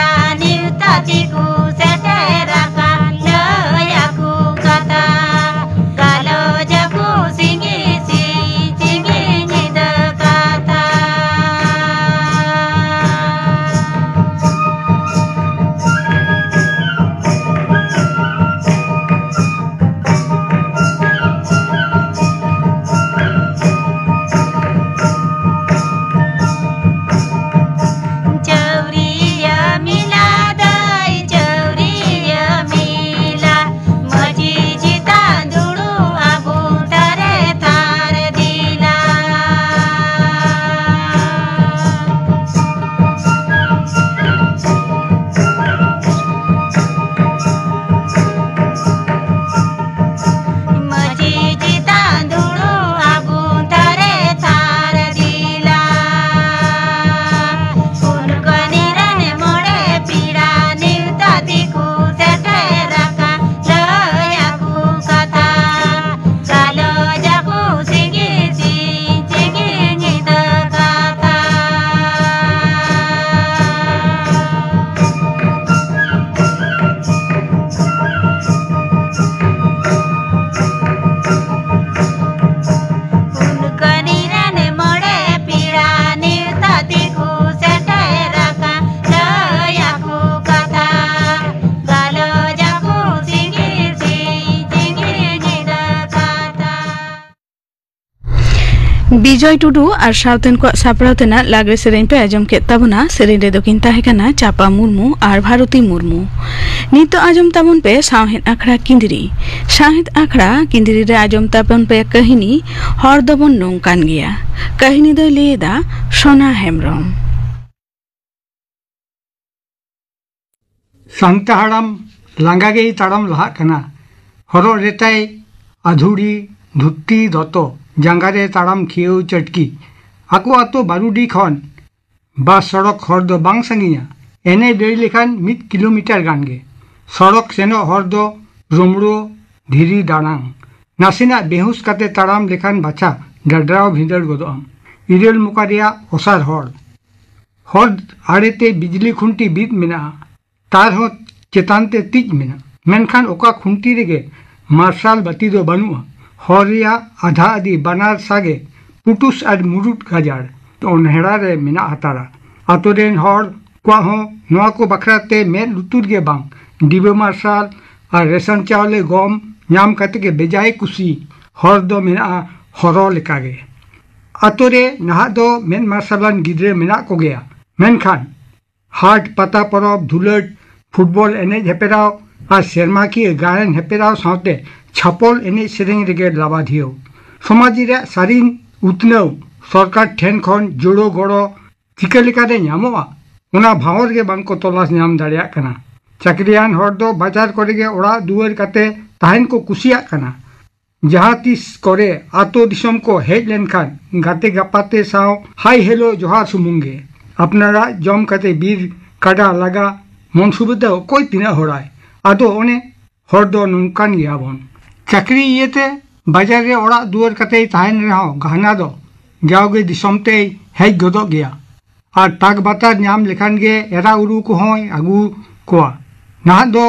ᱵᱤᱡᱚᱭ ᱴᱩᱰᱩ ᱟᱨ ᱥᱟᱶᱛᱮᱱ ᱠᱚᱣᱟᱜ ᱥᱟᱯᱲᱟᱣ ᱛᱮᱱᱟᱜ ᱞᱟᱜᱽᱲᱮ ᱥᱮᱨᱮᱧ ᱯᱮ ᱟᱸᱡᱚᱢ ᱠᱮᱫ ᱛᱟᱵᱚᱱᱟ᱾ ᱥᱮᱨᱮᱧ ᱨᱮᱫᱚ ᱠᱤᱱ ᱛᱟᱦᱮᱸ ᱠᱟᱱᱟ ᱪᱟᱯᱟ ᱢᱩᱨᱢᱩ ᱟᱨ ᱵᱷᱟᱨᱚᱛᱤ ᱢᱩᱨᱢᱩ᱾ ᱱᱤᱛᱚᱜ ᱟᱸᱡᱚᱢ ᱛᱟᱵᱚᱱ ᱯᱮ ᱥᱟᱶᱦᱮᱫ ᱟᱠᱷᱲᱟ ᱠᱤᱸᱫᱽᱨᱤ᱾ ᱥᱟᱶᱦᱮᱫ ᱟᱠᱷᱲᱟ ᱠᱤᱸᱫᱽᱨᱤ ᱨᱮ ᱟᱸᱡᱚᱢ ᱛᱟᱵᱚᱱ ᱯᱮ ᱠᱟᱹᱦᱱᱤ ᱦᱚᱲ ᱫᱚᱵᱚᱱ ᱱᱚᱝᱠᱟᱱ ᱜᱮᱭᱟ᱾ ᱠᱟᱹᱦᱱᱤ ᱫᱚᱭ ᱞᱟᱹᱭ ᱮᱫᱟ ᱥᱳᱱᱟ ᱦᱮᱢᱵᱨᱚᱢ᱾ ᱥᱟᱱᱛᱟ ᱦᱟᱲᱟᱢ ᱞᱟᱸᱜᱟ ᱜᱮᱭ ᱛᱟᱲᱟᱢ ᱞᱟᱦᱟᱜ ᱠᱟᱱᱟ᱾ ᱦᱚᱨᱚᱜ ᱨᱮᱛᱟᱭ ᱟᱫᱷᱩᱲᱤ ᱫᱷᱩᱛᱤ ᱫᱚᱛᱚ, ᱡᱟᱸᱜᱟ ᱨᱮ ᱛᱟᱲᱟᱢ ᱠᱷᱤᱭᱟᱹᱣ ᱪᱟᱹᱴᱠᱤ᱾ ᱟᱠᱚ ᱟᱛᱳ ᱵᱟᱨᱩᱰᱤ ᱠᱷᱚᱱ ᱵᱟᱥ ᱥᱚᱲᱚᱠ ᱦᱚᱨ ᱫᱚ ᱵᱟᱝ ᱥᱟᱺᱜᱤᱧᱟ, ᱮᱱᱮᱡ ᱞᱟᱹᱭ ᱞᱮᱠᱷᱟᱱ ᱢᱤᱫ ᱠᱤᱞᱳᱢᱤᱴᱟᱨ ᱜᱟᱱ ᱜᱮ᱾ ᱥᱚᱲᱚᱠ ᱥᱮᱱᱚᱜ ᱦᱚᱨ ᱫᱚ ᱨᱳᱢᱲᱳ ᱫᱷᱤᱨᱤ ᱫᱟᱲᱟᱝ᱾ ᱱᱟᱥᱮᱱᱟᱜ ᱵᱮᱦᱩᱥ ᱠᱟᱛᱮ ᱛᱟᱲᱟᱢ ᱞᱮᱠᱷᱟᱱ ᱵᱟᱪᱷᱟ ᱰᱟᱰᱨᱟᱣ ᱵᱷᱤᱸᱫᱟᱹᱲ ᱜᱚᱫᱚᱜ ᱟᱢ᱾ ᱤᱨᱟᱹᱞ ᱢᱚᱠᱟ ᱨᱮᱭᱟᱜ ᱚᱥᱟᱨ ᱦᱚᱨ᱾ ᱦᱚᱨ ᱟᱲᱮᱛᱮ ᱵᱤᱡᱽᱞᱤ ᱠᱷᱩᱱᱴᱤ ᱵᱤᱫ ᱢᱮᱱᱟᱜᱼᱟ, ᱛᱟᱨ ᱦᱚᱸ ᱪᱮᱛᱟᱱ ᱛᱮ ᱛᱤᱡ ᱢᱮᱱᱟᱜᱼᱟ, ᱢᱮᱱᱠᱷᱟᱱ ᱚᱠᱟ ᱠᱷᱩᱱᱴᱤ ᱨᱮᱜᱮ ᱢᱟᱨᱥᱟᱞ ᱵᱟᱹᱛᱤ ᱫᱚ ᱵᱟᱹᱱᱩᱜᱼᱟ᱾ ᱦᱚᱨ ᱨᱮᱭᱟᱜ ᱟᱫᱷᱟ ᱟᱫᱷᱤ ᱵᱟᱱᱟᱨ ᱥᱟᱜᱮ ᱯᱩᱴᱩᱥ ᱟᱨ ᱢᱩᱨᱩᱫ ᱜᱟᱡᱟᱲ ᱚᱱᱦᱮᱲᱟ ᱨᱮ ᱢᱮᱱᱟᱜ ᱦᱟᱛᱟᱲᱟ᱾ ᱟᱛᱳ ᱨᱮᱱ ᱦᱚᱲ ᱠᱚᱣᱟᱜ ᱦᱚᱸ ᱱᱚᱣᱟ ᱠᱚ ᱵᱟᱠᱷᱨᱟ ᱛᱮ ᱢᱮᱫ ᱞᱩᱛᱩᱨ ᱜᱮ ᱵᱟᱝ᱾ ᱰᱤᱵᱟᱹ ᱢᱟᱨᱥᱟᱞ ᱟᱨ ᱨᱮᱥᱚᱱ ᱪᱟᱣᱞᱮ ᱜᱚᱢ ᱧᱟᱢ ᱠᱟᱛᱮ ᱜᱮ ᱵᱮᱡᱟᱭ ᱠᱩᱥᱤ ᱦᱚᱨ ᱫᱚ ᱢᱮᱱᱟᱜᱼᱟ ᱦᱚᱨᱚ ᱞᱮᱠᱟᱜᱮ᱾ ᱟᱛᱳ ᱨᱮ ᱱᱟᱦᱟᱜ ᱫᱚ ᱢᱮᱫ ᱢᱟᱨᱥᱟᱞᱟᱱ ᱜᱤᱫᱽᱨᱟᱹ ᱢᱮᱱᱟᱜ ᱠᱚᱜᱮᱭᱟ, ᱢᱮᱱᱠᱷᱟᱱ ᱦᱟᱴ ᱯᱟᱛᱟ ᱯᱚᱨᱚᱵᱽ ᱫᱷᱩᱞᱟᱹᱴ, ᱯᱷᱩᱴᱵᱚᱞ ᱮᱱᱮᱡ ᱦᱮᱯᱨᱟᱣ ᱟᱨ ᱥᱮᱨᱢᱟᱠᱤᱭᱟᱹ ᱜᱟᱭᱟᱱ ᱦᱮᱯᱨᱟᱣ ᱥᱟᱶᱛᱮ ᱪᱷᱟᱯᱚᱞ ᱮᱱᱮᱡ ᱥᱮᱨᱮᱧ ᱨᱮᱜᱮ ᱞᱟᱵᱟᱫᱷᱤᱭᱟᱹᱣ᱾ ᱥᱚᱢᱟᱡᱽ ᱨᱮᱭᱟᱜ ᱥᱟᱹᱨᱤᱱ ᱩᱛᱱᱟᱹᱣ ᱥᱚᱨᱠᱟᱨ ᱴᱷᱮᱱ ᱠᱷᱚᱱ ᱡᱳᱲᱳ ᱜᱚᱲᱚ ᱪᱤᱠᱟᱹ ᱞᱮᱠᱟᱛᱮ ᱧᱟᱢᱚᱜᱼᱟ, ᱚᱱᱟ ᱵᱷᱟᱶᱚᱨ ᱜᱮ ᱵᱟᱝᱠᱚ ᱛᱚᱞᱟᱥ ᱧᱟᱢ ᱫᱟᱲᱮᱭᱟᱜ ᱠᱟᱱᱟ᱾ ᱪᱟᱹᱠᱨᱤᱭᱟᱱ ᱦᱚᱲ ᱫᱚ ᱵᱟᱡᱟᱨ ᱠᱚᱨᱮ ᱜᱮ ᱚᱲᱟᱜ ᱫᱩᱣᱟᱹᱨ ᱠᱟᱛᱮ ᱛᱟᱦᱮᱱ ᱠᱚ ᱠᱩᱥᱤᱭᱟᱜ ᱠᱟᱱᱟ᱾ ᱡᱟᱦᱟᱸ ᱛᱤᱥ ᱠᱚᱨᱮ ᱟᱛᱳ ᱫᱤᱥᱚᱢ ᱠᱚ ᱦᱮᱡ ᱞᱮᱱᱠᱷᱟᱱ ᱜᱟᱛᱮ ᱜᱟᱯᱟᱛᱮ ᱥᱟᱶ ᱦᱟᱭ ᱦᱮᱞᱳ ᱡᱚᱦᱟᱨ ᱥᱩᱢᱩᱝ ᱜᱮ᱾ ᱟᱯᱱᱟᱨᱟᱜ ᱡᱚᱢ ᱠᱟᱛᱮ ᱵᱤᱨ ᱠᱟᱰᱟ ᱞᱟᱜᱟ ᱢᱚᱱ ᱥᱩᱵᱤᱫᱷᱟ ᱚᱠᱚᱭ ᱛᱤᱱᱟᱹᱜ ᱦᱚᱲᱟᱭ? ᱟᱫᱚ ᱚᱱᱮ ᱦᱚᱲ ᱫᱚ ᱱᱚᱝᱠᱟᱱ ᱜᱮᱭᱟᱵᱚᱱ᱾ ᱪᱟᱹᱠᱨᱤ ᱤᱭᱟᱹᱛᱮ ᱵᱟᱡᱟᱨ ᱨᱮ ᱚᱲᱟᱜ ᱫᱩᱣᱟᱹᱨ ᱠᱟᱛᱮᱭ ᱛᱟᱦᱮᱱ ᱨᱮᱦᱚᱸ ᱜᱟᱦᱱᱟ ᱫᱚ ᱡᱟᱣᱜᱮ ᱫᱤᱥᱚᱢ ᱛᱮᱭ ᱦᱮᱡ ᱜᱚᱫᱚᱜ ᱜᱮᱭᱟ᱾ ᱟᱨ ᱴᱟᱠ ᱵᱟᱛᱟᱨ ᱧᱟᱢ ᱞᱮᱠᱷᱟᱱ ᱜᱮ ᱮᱨᱟ ᱩᱨᱩ ᱠᱚᱦᱚᱸᱭ ᱟᱹᱜᱩ ᱠᱚᱣᱟ᱾ ᱱᱟᱦᱟᱜ ᱫᱚ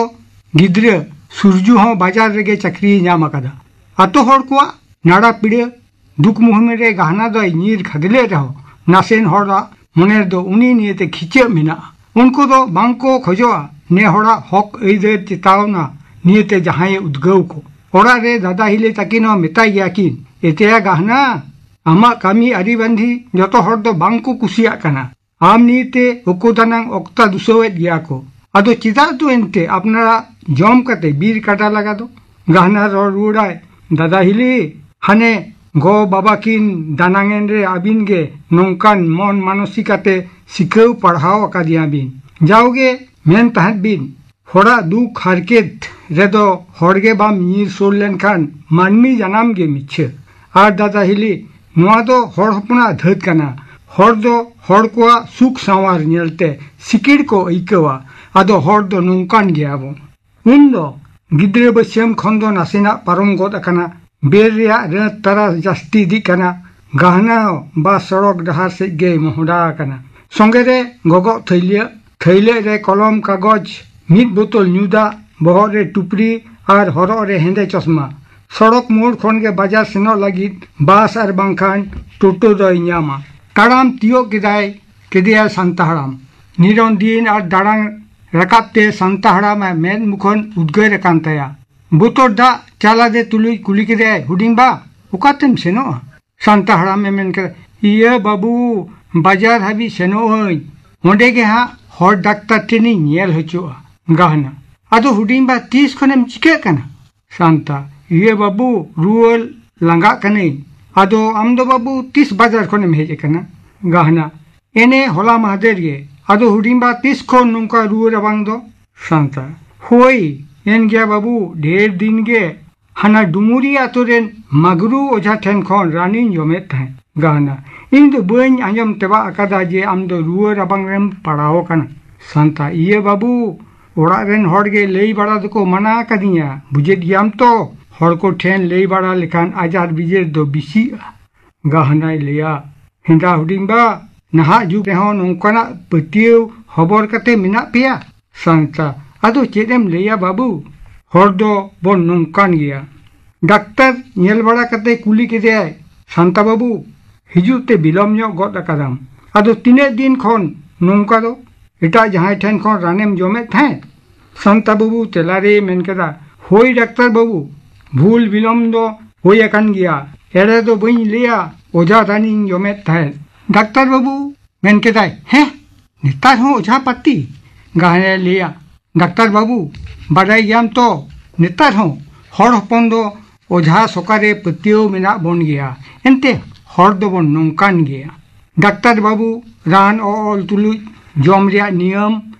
ᱜᱤᱫᱽᱨᱟᱹ ᱥᱩᱨᱡᱩ ᱦᱚᱸ ᱵᱟᱡᱟᱨ ᱨᱮᱜᱮ ᱪᱟᱹᱠᱨᱤᱭ ᱧᱟᱢ ᱟᱠᱟᱫᱟ᱾ ᱟᱛᱳ ᱦᱚᱲ ᱠᱚᱣᱟᱜ ᱱᱟᱲᱟ ᱯᱤᱲᱟᱹ ᱫᱩᱠ ᱢᱩᱦᱤᱢ ᱨᱮ ᱜᱟᱦᱱᱟ ᱫᱚᱭ ᱧᱤᱨ ᱠᱷᱟᱫᱽᱞᱮᱜ ᱨᱮᱦᱚᱸ, ᱱᱟᱥᱮᱱ ᱦᱚᱲᱟᱜ ᱢᱚᱱᱮ ᱨᱮᱫᱚ ᱩᱱᱤ ᱱᱤᱭᱮᱛᱮ ᱠᱷᱤᱪᱟᱹᱜ ᱢᱮᱱᱟᱜᱼᱟ᱾ ᱩᱱᱠᱩ ᱫᱚ ᱵᱟᱝ ᱠᱚ ᱠᱷᱚᱡᱚᱜᱼᱟ ᱱᱮ ᱦᱚᱲᱟᱜ ᱦᱚᱠ ᱟᱹᱭᱫᱟᱹᱨ ᱪᱮᱛᱟᱣᱱᱟ ᱱᱤᱭᱮᱛᱮ ᱡᱟᱦᱟᱸᱭᱮ ᱩᱫᱽᱜᱟᱹᱣ ᱠᱚ᱾ ᱚᱲᱟᱜ ᱨᱮ ᱫᱟᱫᱟ ᱦᱤᱞᱤ ᱛᱟᱹᱠᱤᱱ ᱦᱚᱸ ᱢᱮᱛᱟᱭ ᱜᱮᱭᱟ ᱠᱤᱱ, "ᱮᱛᱮᱭᱟ ᱜᱟᱦᱱᱟ, ᱟᱢᱟᱜ ᱠᱟᱹᱢᱤ ᱟᱹᱨᱤᱵᱟᱸᱫᱷᱤ ᱡᱚᱛᱚ ᱦᱚᱲ ᱫᱚ ᱵᱟᱝ ᱠᱚ ᱠᱩᱥᱤᱭᱟᱜ ᱠᱟᱱᱟ᱾ ᱟᱢ ᱱᱤᱭᱮᱛᱮ ᱩᱠᱩ ᱫᱟᱱᱟᱝ ᱚᱠᱛᱟ ᱫᱩᱥᱟᱹᱣᱮᱫ ᱜᱮᱭᱟ ᱠᱚ᱾ ᱟᱫᱚ ᱪᱮᱫᱟᱜ ᱫᱚ ᱮᱱᱛᱮ ᱟᱯᱱᱟᱨᱟᱜ ᱡᱚᱢ ᱠᱟᱛᱮ ᱵᱤᱨ ᱠᱟᱰᱟ ᱞᱟᱜᱟ ᱫᱚ? ᱜᱟᱦᱱᱟ ᱨᱚᱲ ᱨᱩᱣᱟᱹᱲᱟᱭ, ᱫᱟᱫᱟ ᱦᱤᱞᱤ, ᱦᱟᱱᱮ ᱜᱚ ᱵᱟᱵᱟ ᱠᱤᱱ ᱫᱟᱱᱟᱝ ᱮᱱ ᱨᱮ ᱟᱹᱵᱤᱱ ᱜᱮ ᱱᱚᱝᱠᱟᱱ ᱢᱚᱱ ᱢᱟᱱᱚᱥᱤᱠᱟᱛᱮ ᱥᱤᱠᱷᱟᱹᱣ ᱯᱟᱲᱦᱟᱣ ᱟᱠᱟᱫᱮᱭᱟ ᱵᱤᱱ᱾ ᱡᱟᱣᱜᱮ ᱢᱮᱱ ᱛᱟᱦᱮᱸᱫ ᱵᱤᱱ, ᱦᱚᱲᱟᱜ ᱫᱩᱠ ᱦᱟᱨᱠᱮᱛ ᱨᱮᱫᱚ ᱦᱚᱲ ᱜᱮ ᱵᱟᱢ ᱧᱤᱨ ᱥᱩᱨ ᱞᱮᱱᱠᱷᱟᱱ ᱢᱟᱹᱱᱢᱤ ᱡᱟᱱᱟᱢ ᱜᱮ ᱢᱤᱪᱷᱟᱹ᱾ ᱟᱨ ᱫᱟᱫᱟ ᱦᱤᱞᱤ, ᱱᱚᱣᱟ ᱫᱚ ᱦᱚᱲ ᱦᱚᱯᱚᱱᱟᱜ ᱫᱷᱟᱹᱛ ᱠᱟᱱᱟ᱾ ᱦᱚᱲ ᱫᱚ ᱦᱚᱲ ᱠᱚᱣᱟᱜ ᱥᱩᱠ ᱥᱟᱶᱟᱨ ᱧᱮᱞᱛᱮ ᱥᱤᱠᱤᱲ ᱠᱚ ᱟᱹᱭᱠᱟᱹᱣᱟ᱾ ᱟᱫᱚ ᱦᱚᱲ ᱫᱚ ᱱᱚᱝᱠᱟᱱ ᱜᱮᱭᱟ ᱵᱚᱱ᱾ ᱩᱱ ᱫᱚ ᱜᱤᱫᱽᱨᱟᱹ ᱵᱟᱹᱥᱭᱟᱹᱢ ᱠᱷᱚᱱ ᱫᱚ ᱱᱟᱥᱮᱱᱟᱜ ᱯᱟᱨᱚᱢ ᱜᱚᱫ ᱟᱠᱟᱱᱟ᱾ ᱵᱮᱨ ᱨᱮᱭᱟᱜ ᱨᱟᱹᱛ ᱛᱟᱨᱟ ᱡᱟᱹᱥᱛᱤ ᱤᱫᱤᱜ ᱠᱟᱱᱟ᱾ ᱜᱟᱦᱱᱟ ᱦᱚᱸ ᱵᱟᱥ ᱥᱚᱲᱚᱠ ᱰᱟᱦᱟᱨ ᱥᱮᱫ ᱜᱮᱭ ᱢᱚᱦᱰᱟ ᱟᱠᱟᱱᱟ᱾ ᱥᱚᱸᱜᱮ ᱨᱮ ᱜᱚᱜᱚᱜ ᱛᱷᱟᱹᱭᱞᱟᱹᱜ, ᱛᱷᱟᱹᱭᱞᱟᱹᱜ ᱨᱮ ᱠᱚᱞᱚᱢ ᱠᱟᱜᱚᱡᱽ, ᱢᱤᱫ ᱵᱳᱛᱚᱞ ᱧᱩ ᱫᱟᱜ, ᱵᱚᱦᱚᱜ ᱨᱮ ᱴᱩᱯᱨᱤ ᱟᱨ ᱦᱚᱨᱚᱜ ᱨᱮ ᱦᱮᱸᱫᱮ ᱪᱚᱥᱢᱟ᱾ ᱥᱚᱲᱚᱠ ᱢᱳᱲ ᱠᱷᱚᱱ ᱜᱮ ᱵᱟᱡᱟᱨ ᱥᱮᱱᱚᱜ ᱞᱟᱹᱜᱤᱫ ᱵᱟᱥ ᱟᱨ ᱵᱟᱝᱠᱷᱟᱱ ᱴᱳᱴᱳ ᱫᱚᱭ ᱧᱟᱢᱟ᱾ ᱛᱟᱲᱟᱢ ᱛᱤᱭᱳᱜ ᱠᱮᱫᱟᱭ, ᱠᱮᱫᱮᱭᱟᱭ ᱥᱟᱱᱛᱟ ᱦᱟᱲᱟᱢ᱾ ᱱᱤᱨᱚᱱ ᱫᱤᱱ ᱟᱨ ᱫᱟᱲᱟᱝ ᱨᱟᱠᱟᱵ ᱛᱮ ᱥᱟᱱᱛᱟ ᱦᱟᱲᱟᱢᱟᱜ ᱢᱮᱫ ᱢᱩᱠᱷᱚᱱ ᱩᱫᱽᱜᱟᱹᱨ ᱟᱠᱟᱱ ᱛᱟᱭᱟ᱾ ᱵᱚᱛᱚᱨ ᱫᱟᱜ ᱪᱟᱞᱟᱫᱮ ᱛᱩᱞᱩᱡ ᱠᱩᱞᱤ ᱠᱮᱫᱮᱭᱟᱭ, "ᱦᱩᱰᱤᱧ ᱵᱟ, ᱚᱠᱟᱛᱮᱢ ᱥᱮᱱᱚᱜᱼᱟ?" ᱥᱟᱱᱛᱟ ᱦᱟᱲᱟᱢᱮ ᱢᱮᱱ ᱠᱮᱫᱟ, "ᱤᱭᱟᱹ ᱵᱟᱹᱵᱩ, ᱵᱟᱡᱟᱨ ᱦᱟᱹᱵᱤᱡ ᱥᱮᱱᱚᱜ ᱟᱹᱧ, ᱚᱸᱰᱮ ᱜᱮ ᱦᱟᱸᱜ ᱦᱚᱲ ᱰᱟᱠᱛᱟᱨ ᱴᱷᱮᱱᱤᱧ ᱧᱮᱞ ᱦᱚᱪᱚᱜᱼᱟ᱾" ᱜᱟᱦᱱᱟ, "ᱟᱫᱚ ᱦᱩᱰᱤᱧ ᱵᱟ, ᱛᱤᱥ ᱠᱷᱚᱱᱮᱢ ᱪᱤᱠᱟᱹᱜ ᱠᱟᱱᱟ?" ᱥᱟᱱᱛᱟ, "ᱤᱭᱟᱹ ᱵᱟᱹᱵᱩ, ᱨᱩᱣᱟᱹ ᱞᱟᱸᱜᱟᱜ ᱠᱟᱹᱱᱟᱹᱧ᱾ ᱟᱫᱚ ᱟᱢ ᱫᱚ ᱵᱟᱹᱵᱩ ᱛᱤᱥ ᱵᱟᱡᱟᱨ ᱠᱷᱚᱱᱮᱢ ᱦᱮᱡ ᱟᱠᱟᱱᱟ?" ᱜᱟᱦᱱᱟ, "ᱮᱱᱮ ᱦᱚᱞᱟ ᱢᱟᱦᱫᱮᱨ ᱜᱮ᱾ ᱟᱫᱚ ᱦᱩᱰᱤᱧ ᱵᱟ, ᱛᱤᱥ ᱠᱷᱚᱱ ᱱᱚᱝᱠᱟ ᱨᱩᱣᱟᱹ ᱨᱟᱵᱟᱝ ᱫᱚ?" ᱥᱟᱱᱛᱟ, "ᱦᱳᱭ, ᱮᱱ ᱜᱮᱭᱟ ᱵᱟᱹᱵᱩ, ᱰᱷᱮᱨ ᱫᱤᱱ ᱜᱮ᱾ ᱦᱟᱱᱟ ᱰᱩᱢᱩᱨᱤ ᱟᱛᱳ ᱨᱮᱱ ᱢᱟᱜᱽᱨᱩ ᱚᱡᱷᱟ ᱴᱷᱮᱱ ᱠᱷᱚᱱ ᱨᱟᱱᱤᱧ ᱡᱚᱢᱮᱫ ᱛᱟᱦᱮᱸᱫ᱾" ᱜᱟᱦᱱᱟ, "ᱤᱧ ᱫᱚ ᱵᱟᱹᱧ ᱟᱸᱡᱚᱢ ᱛᱮᱵᱟᱜ ᱟᱠᱟᱫᱟ ᱡᱮ ᱟᱢ ᱫᱚ ᱨᱩᱣᱟᱹ ᱨᱟᱵᱟᱝ ᱨᱮᱢ ᱯᱟᱲᱟᱣ ᱟᱠᱟᱱᱟ᱾" ᱥᱟᱱᱛᱟ, "ᱤᱭᱟᱹ ᱵᱟᱹᱵᱩ, ᱚᱲᱟᱜ ᱨᱮᱱ ᱦᱚᱲ ᱜᱮ ᱞᱟᱹᱭ ᱵᱟᱲᱟ ᱫᱚᱠᱚ ᱢᱟᱱᱟ ᱟᱠᱟᱫᱤᱧᱟ᱾ ᱵᱩᱡᱮᱫ ᱜᱮᱭᱟᱢ ᱛᱚ, ᱦᱚᱲ ᱠᱚ ᱴᱷᱮᱱ ᱞᱟᱹᱭ ᱵᱟᱲᱟ ᱞᱮᱠᱷᱟᱱ ᱟᱡᱟᱨ ᱵᱤᱡᱟᱹᱨ ᱫᱚ ᱵᱤᱥᱤᱜᱼᱟ᱾" ᱜᱟᱦᱱᱟᱭ ᱞᱟᱹᱭᱟ, "ᱦᱮᱸᱫᱟ ᱦᱩᱰᱤᱧ ᱵᱟ, ᱱᱟᱦᱟᱜ ᱡᱩᱜᱽ ᱨᱮᱦᱚᱸ ᱱᱚᱝᱠᱟᱱᱟᱜ ᱯᱟᱹᱛᱭᱟᱹᱣ ᱦᱚᱵᱚᱨ ᱠᱟᱛᱮ ᱢᱮᱱᱟᱜ ᱯᱮᱭᱟ?" ᱥᱟᱱᱛᱟ, "ᱟᱫᱚ ᱪᱮᱫ ᱮᱢ ᱞᱟᱹᱭᱟ ᱵᱟᱹᱵᱩ, ᱦᱚᱲ ᱫᱚ ᱵᱚᱱ ᱱᱚᱝᱠᱟᱱ ᱜᱮᱭᱟ᱾ ᱰᱟᱠᱛᱟᱨ ᱧᱮᱞ ᱵᱟᱲᱟ ᱠᱟᱛᱮ ᱠᱩᱞᱤ ᱠᱮᱫᱮᱭᱟᱭ, 'ᱥᱟᱱᱛᱟ ᱵᱟᱹᱵᱩ, ᱦᱤᱡᱩᱜ ᱛᱮ ᱵᱤᱞᱚᱢ ᱧᱚᱜ ᱜᱚᱫ ᱟᱠᱟᱫᱟᱢ᱾ ᱟᱫᱚ ᱛᱤᱱᱟᱹᱜ ᱫᱤᱱ ᱠᱷᱚᱱ ᱱᱚᱝᱠᱟ ᱫᱚ?' ᱮᱴᱟᱜ ᱡᱟᱦᱟᱸᱭ ᱴᱷᱮᱱ ᱠᱷᱚᱱ ᱨᱟᱱᱮᱢ ᱡᱚᱢᱮᱫ ᱛᱟᱦᱮᱸᱫ?" ᱥᱟᱱᱛᱟ ᱵᱟᱹᱵᱩ ᱛᱮᱞᱟᱨᱮᱭ ᱢᱮᱱ ᱠᱮᱫᱟ, "ᱦᱳᱭ ᱰᱟᱠᱛᱟᱨ ᱵᱟᱹᱵᱩ, ᱵᱷᱩᱞ ᱵᱤᱞᱚᱢ ᱫᱚ ᱦᱩᱭ ᱟᱠᱟᱱ ᱜᱮᱭᱟ᱾ ᱮᱲᱮ ᱫᱚ ᱵᱟᱹᱧ ᱞᱟᱹᱭᱟ, ᱚᱡᱷᱟ ᱨᱟᱱᱤᱧ ᱡᱚᱢᱮᱫ ᱛᱟᱦᱮᱸᱫ᱾ ᱰᱟᱠᱛᱟᱨ ᱵᱟᱹᱵᱩ, ᱢᱮᱱ ᱠᱮᱫᱟᱭ, ᱦᱮᱸ, ᱱᱮᱛᱟᱨ ᱦᱚᱸ ᱚᱡᱷᱟ ᱯᱟᱹᱛᱤ? ᱜᱟᱦᱱᱟᱭ ᱞᱟᱹᱭᱟ, ᱰᱟᱠᱛᱟᱨ ᱵᱟᱹᱵᱩ, ᱵᱟᱰᱟᱭ ᱜᱮᱭᱟᱢ ᱛᱚ, ᱱᱮᱛᱟᱨ ᱦᱚᱸ ᱦᱚᱲ ᱦᱚᱯᱚᱱ ᱫᱚ ᱚᱡᱷᱟ ᱥᱚᱠᱟᱨᱮ ᱯᱟᱹᱛᱭᱟᱹᱣ ᱢᱮᱱᱟᱜ ᱵᱚᱱ ᱜᱮᱭᱟ᱾ ᱮᱱᱛᱮ ᱦᱚᱲ ᱫᱚᱵᱚᱱ ᱱᱚᱝᱠᱟᱱ ᱜᱮᱭᱟ᱾ ᱰᱟᱠᱛᱟᱨ ᱵᱟᱹᱵᱩ ᱨᱟᱱ ᱚᱞ ᱛᱩᱞᱩᱡ ᱡᱚᱢ ᱨᱮᱭᱟᱜ ᱱᱤᱭᱚᱢ